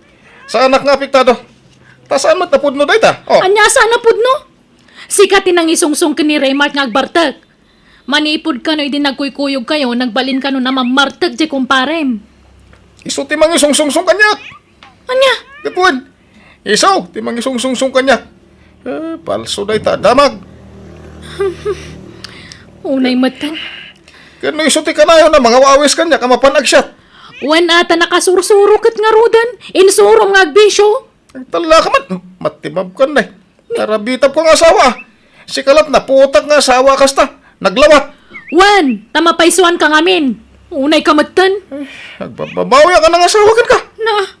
Saanak nga apektado. Ta saan met a pudno dayta? Oh. Ania a saan a pudno? Sika ti nangisungsong ken ni Raymark nga agbartek. Manipud kano idi nagkuykuyogkayo, nagbalin kano a mammartek diay kumparem. Isu ti mangisungsungsong kaniak. Ania? Ket wen, isu ti mangisungsungsong kaniak. Eh, palso dayta, damag. Unay metten. Ket no isu ti kanayon a mangaw-awis kaniak a mapan agsiat. Wen a ta nakasursuro ket ngaruden, insurom nga agbisio. Agtallaka met, matibabkan, eh. Tarabitabko nga asawa. Sika la't naputak nga asawa a kasta. Naglawat. Wen, ta mapaysuanka ngamin. Unayka metten. Eh, agbababawiak a nangasawa kenka. Na,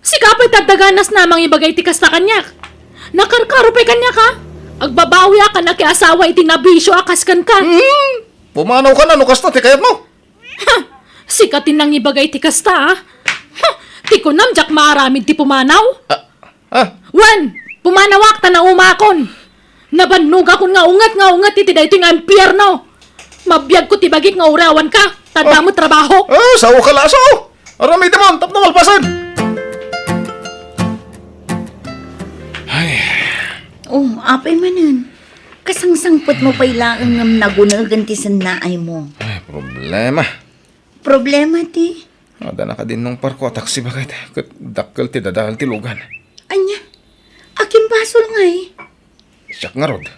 sika pay ti adda ganas a mangibaga iti kasta kaniak. Nakarkaro pay kaniak, ha? Agbabawiak a nakiasawa iti nabisio a kas kenka. Hmm. Pumanawka no kasta ti kayatmo. Ha! Sika ti nangibagay ti kasta, a? Huh, ti kunam, diak maaramid ti pumanaw. Ah, ah. Wen, pumanawak ta naumakon. Nabannogakon nga unget nga unget iti daytoy nga impierno. Mabiagko ti bagik nga uray awanka, ta adda met trabahok. Ah, sao ka la, sao? Aramidemon tapno malpasen. Ay. Oh, apay manen. Kasangsangpetmo pay laeng ngem nagunegen ti sennaaymo. Ay, problema. Problema ti? Adda nakadinnong parko a taxi baket, ket dakkel ti dadael ti lugan. Ania? Akin basol ngay? Siak ngarud.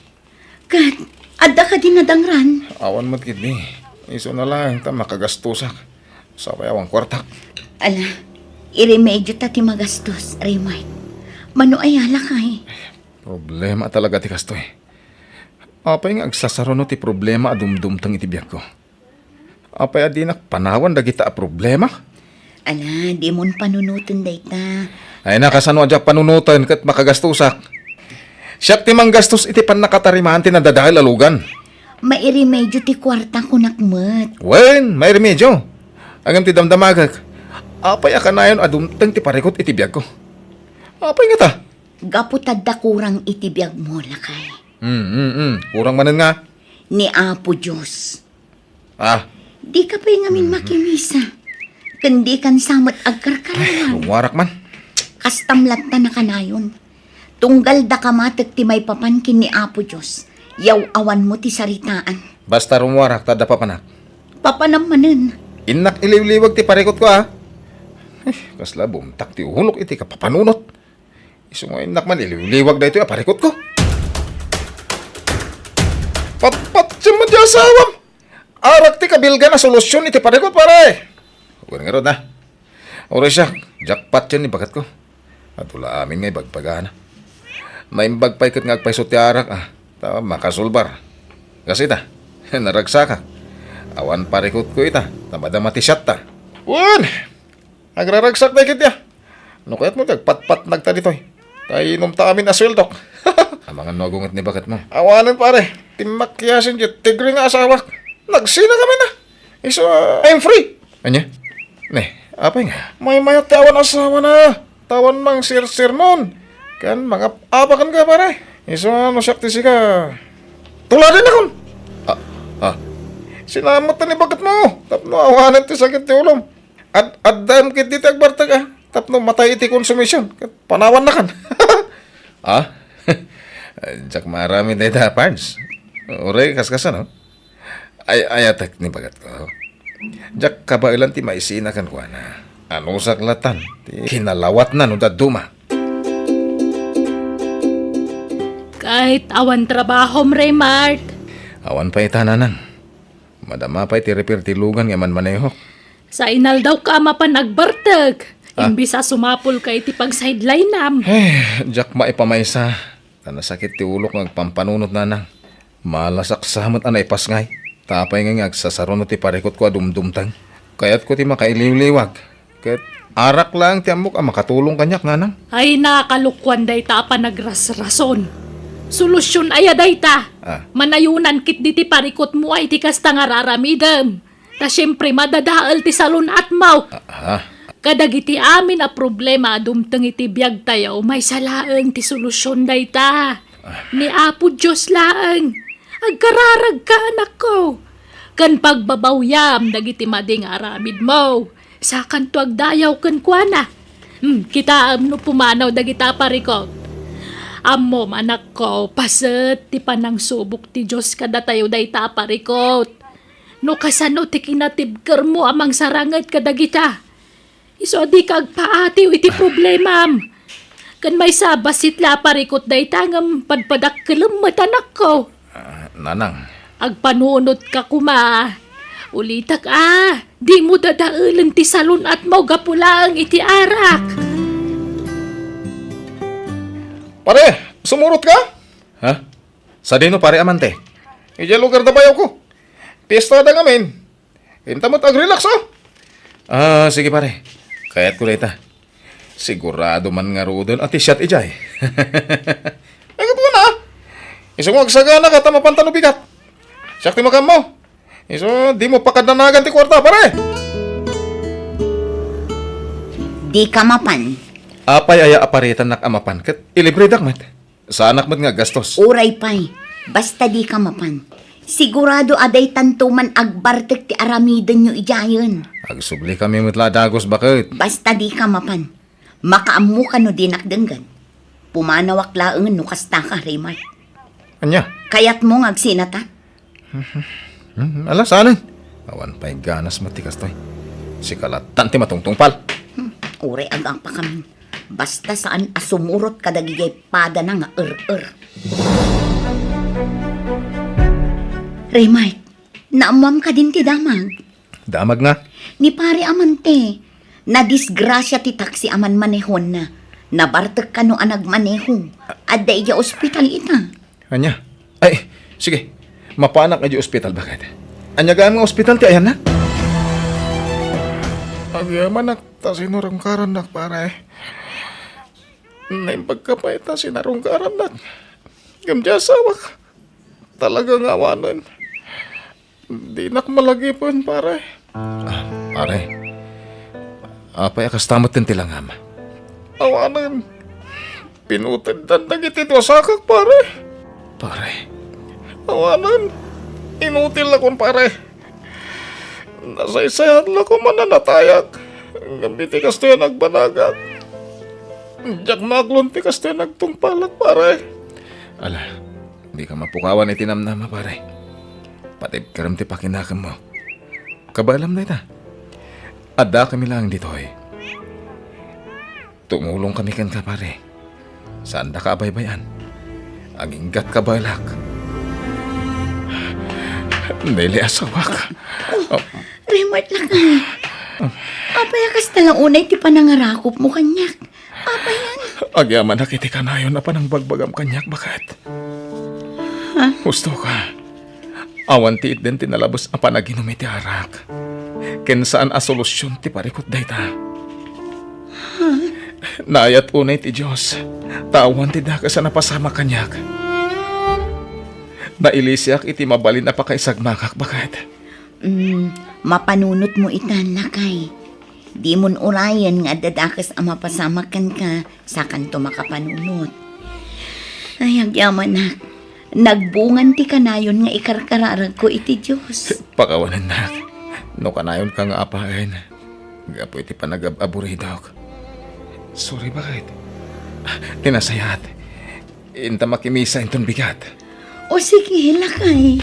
Ket adda kadi nadangran? Awan met ketdi. Isuna laeng ta makagastosak. Sapay awan kuartak. Ala, iremedio ta ti magastos, Raymart. Mano aya lakay? Problema talaga ti kastoy. Apay nga agsasaruno ti problema a dumdumteng iti biagko? Apay a dinak panawan dagita a problema? Ala, dimon panunoten dayta. Ay, nakasano a diak panunoten ket makagastosak? Siak ti manggastos iti pannakatarimaan ti nadadael a lugan. Mairemedio ti kuarta, kunak met. Wen, mairemedio. Ngem ti damdamagek, apay a kanayon a dumteng ti parikut iti biagko? Apay ngata? Gapu ta adda kurang iti biagmo, lakay. Hmm, hmm, hmm. Kurang manen nga? Ni Apo Dios. Ah. Dika pay ngamin makimisa. Ken dikan sa met agkarkarawan. Ay, rumuarak man. Kastam latta nakanayon. Tunggal daka matek ti maipapan ken ni Apo Dios, yaw-awanmo ti saritaan. Basta rumuarak ta adda papanak. Papanam manen. Innak iliwliwag ti parikutko, a. Eh, kasla bumtak ti ulok iti kapapanunot. Isu nga innak man iliwliwag daytoy a parikutko. Patpatiem met ti asawam. Arak ti kabilgan a solusion iti parikut, pare. Wen ngarud, a. Uray siak, jackpot yan ni baketko. Adu la amin nga ibagbagana. Naimbag pay ket nga agpayso ti arak, a. Ta makasulbar. Kas ita, naragsakak. Awan parikutko ita, ta madama ti siatta. Wen! Agraragsak dagiti, a. No kayatmo ti agpatpatnagta ditoy. Ta inumta amin a sueldok. Amangan no agunget ni baketmo. Awanen, pare. Ti makiasin ti tigre nga asawak. Nagsina kami na. Isu, a, I'm free. Ania? Ne, apay nga? Maymayat ti awan asawana. Ta awan mangsirsirnon. Ken mangap-apaken ka, pare. Isu nga no siak ti sika. Tuladennakon. Ah, ah. Sinamet ni baketmo. Tapno awanen ti sakit ti ulom. Ad-, addaem ketdi ti agbartek, a, tapno matay iti konsumision, ket panawannakan. A? Diak maaramid dayta, Pards. Uray, kaskasano? Ay, ayatek ni baketko. Diak kabaelan ti maisina kenkuana. Anusak latan ti kinalawatna no dadduma. Ket awan trabahom, Remark? Awan pay ita, nanang. Madama pay ti repair ti lugan nga manmanehok. Sa inaldawka a mapan agbartek, ah, imbis a sumapulka iti pagsidelinam. Eh, diak maipamaysa. Ta nasakit ti ulok nga agpampanunot, nanang. Malasak sa met a naipasngay. Ta apay nga, nga agsasaruno ti parikutko a dumdumteng. Kayatko ti makailiwliwag. Ket arak laeng ti ammok a makatulong kaniak, nanang. Ay, nakalokuan dayta a panagrasrason. Solusion aya dayta? Ah. Manayonan ketdi ti parikutmo a iti kasta nga raramidem. Ta siempre, madadael ti salun-atmo. Ah, ah. Kadagiti amin a problema a dumteng iti biagtayo, maysa laeng ti solusion dayta. Ah. Ni Apo Dios laeng. Agkararagka, anakko. Ken pagbabawyam dagiti madi nga aramidmo. Sakanto agdayaw kenkuana. Hmm, kitaem no pumanaw dagita a parikut. Ammom, anakko, paset ti panangsubok ti Dios kadatayo dayta a parikut. No kasano ti kinatibkermo a mangsaranget kadagita, isu a dika agpaatiw iti problemam. Ken maysa a bassit la a parikut dayta ngem padpadakkelem met, anakko. Ah, nanang. Agpanunotka koma. Ulitek a, dimo dadaelen ti salun-atmo gapu laeng iti arak. Pare, sumurotka? Ha? Sadino, pare, amante? Idiay lugar da bayawko. Piestada ngamin. Inta met agrelax, a. Ah, sige, pare. Kayatko dayta. Sigurado man ngaruden a ti siat idiay. Ay, ket kuna, a. Isu nga agsaganaka ta mapanta no bigat. Siak ti makaammo. Isu, dimo pakadanagan ti kuarta, pare. Dika mapan. Apay aya a paritannak a mapan ket ilibredak met? Saanak met nga aggastos. Uray pay, basta dika mapan. Sigurado a daytanto man agbartek ti aramidenyo idiayen. Agsublikami met la a dagus, baket. Basta dika mapan. Makaammokano dinak denggen? Pumanawak laengen no kastaka, Raymart. Ania? Kayatmo nga agsinatan? Hmm, ala, saanen. Awan pay ganas met ti kastoy. Sika lattan ti matungtungpal. Hmm, uray agapakamin. Basta saan a sumurot kadagiti padana nga er-er. Raymart, naammoam kadin ti damag? Damag nga? Ni pare Amante, nadisgrasia ti taksi a manmanehonna. Nabartek kano a nagmaneho. Adda idiay ospital ita. Ania? Ay, sige. Mapanak idiay ospital, baket. Ania gayam nga ospital ti ayanna? Agyamanak ta sinarungkarannak, pare. Naimbag ka pay ta sinarungkarannak. Ngem diay asawak, talaga nga awanen. Dinak malagipen, pare. Ah, pare. Apay a kasta met ti langam? Awanen. Pinuteddan dagiti duasakak, pare. Pare. Awanen. Inutil lakon, pare. Nasaysayat lakon man a natayak. Ngem iti kastoy a nagbanagak. Diak maaklon ti kastoy a nagtungpalak, pare. Ala, dika mapukawan iti namnama, pare. Patibkerem ti pakinakemmo. Kabaelam dayta. Addakami laeng ditoy. Tumulongkami kenka, pare. Saandaka a baybay-an. Aginggatka baelak. Nelly, asawak. Oh, Raymart, lakay. Apay a kasta la unay ti panangarakopmo kaniak? Apayan? Agyamanak iti kanayon a panangbagbagam kaniak, baket. Ha? Husto ka. Awan ti itden ti nalabes a panaginum iti arak. Ken saan a solusion ti parikut dayta. Ha? Naayat unay ti Dios, ta awan ti dakes a napasamak kaniak. Nailisiak iti mabalin a pakaisagmakak, baket. Mm, mapanunotmo itan, lakay. Dimon urayen nga adda dakes a mapasamak kenka, sakanto makapanunot. Ay, agyamanak. Nagbungan ti kanayon nga ikarkararagko iti Dios. Pakawanennak. No kanayonka nga apaen, gapu iti panagab-aburidok. Sorry, baket. Ah, ti nasayaat. Inta makimisa inton bigat. O sige, lakay.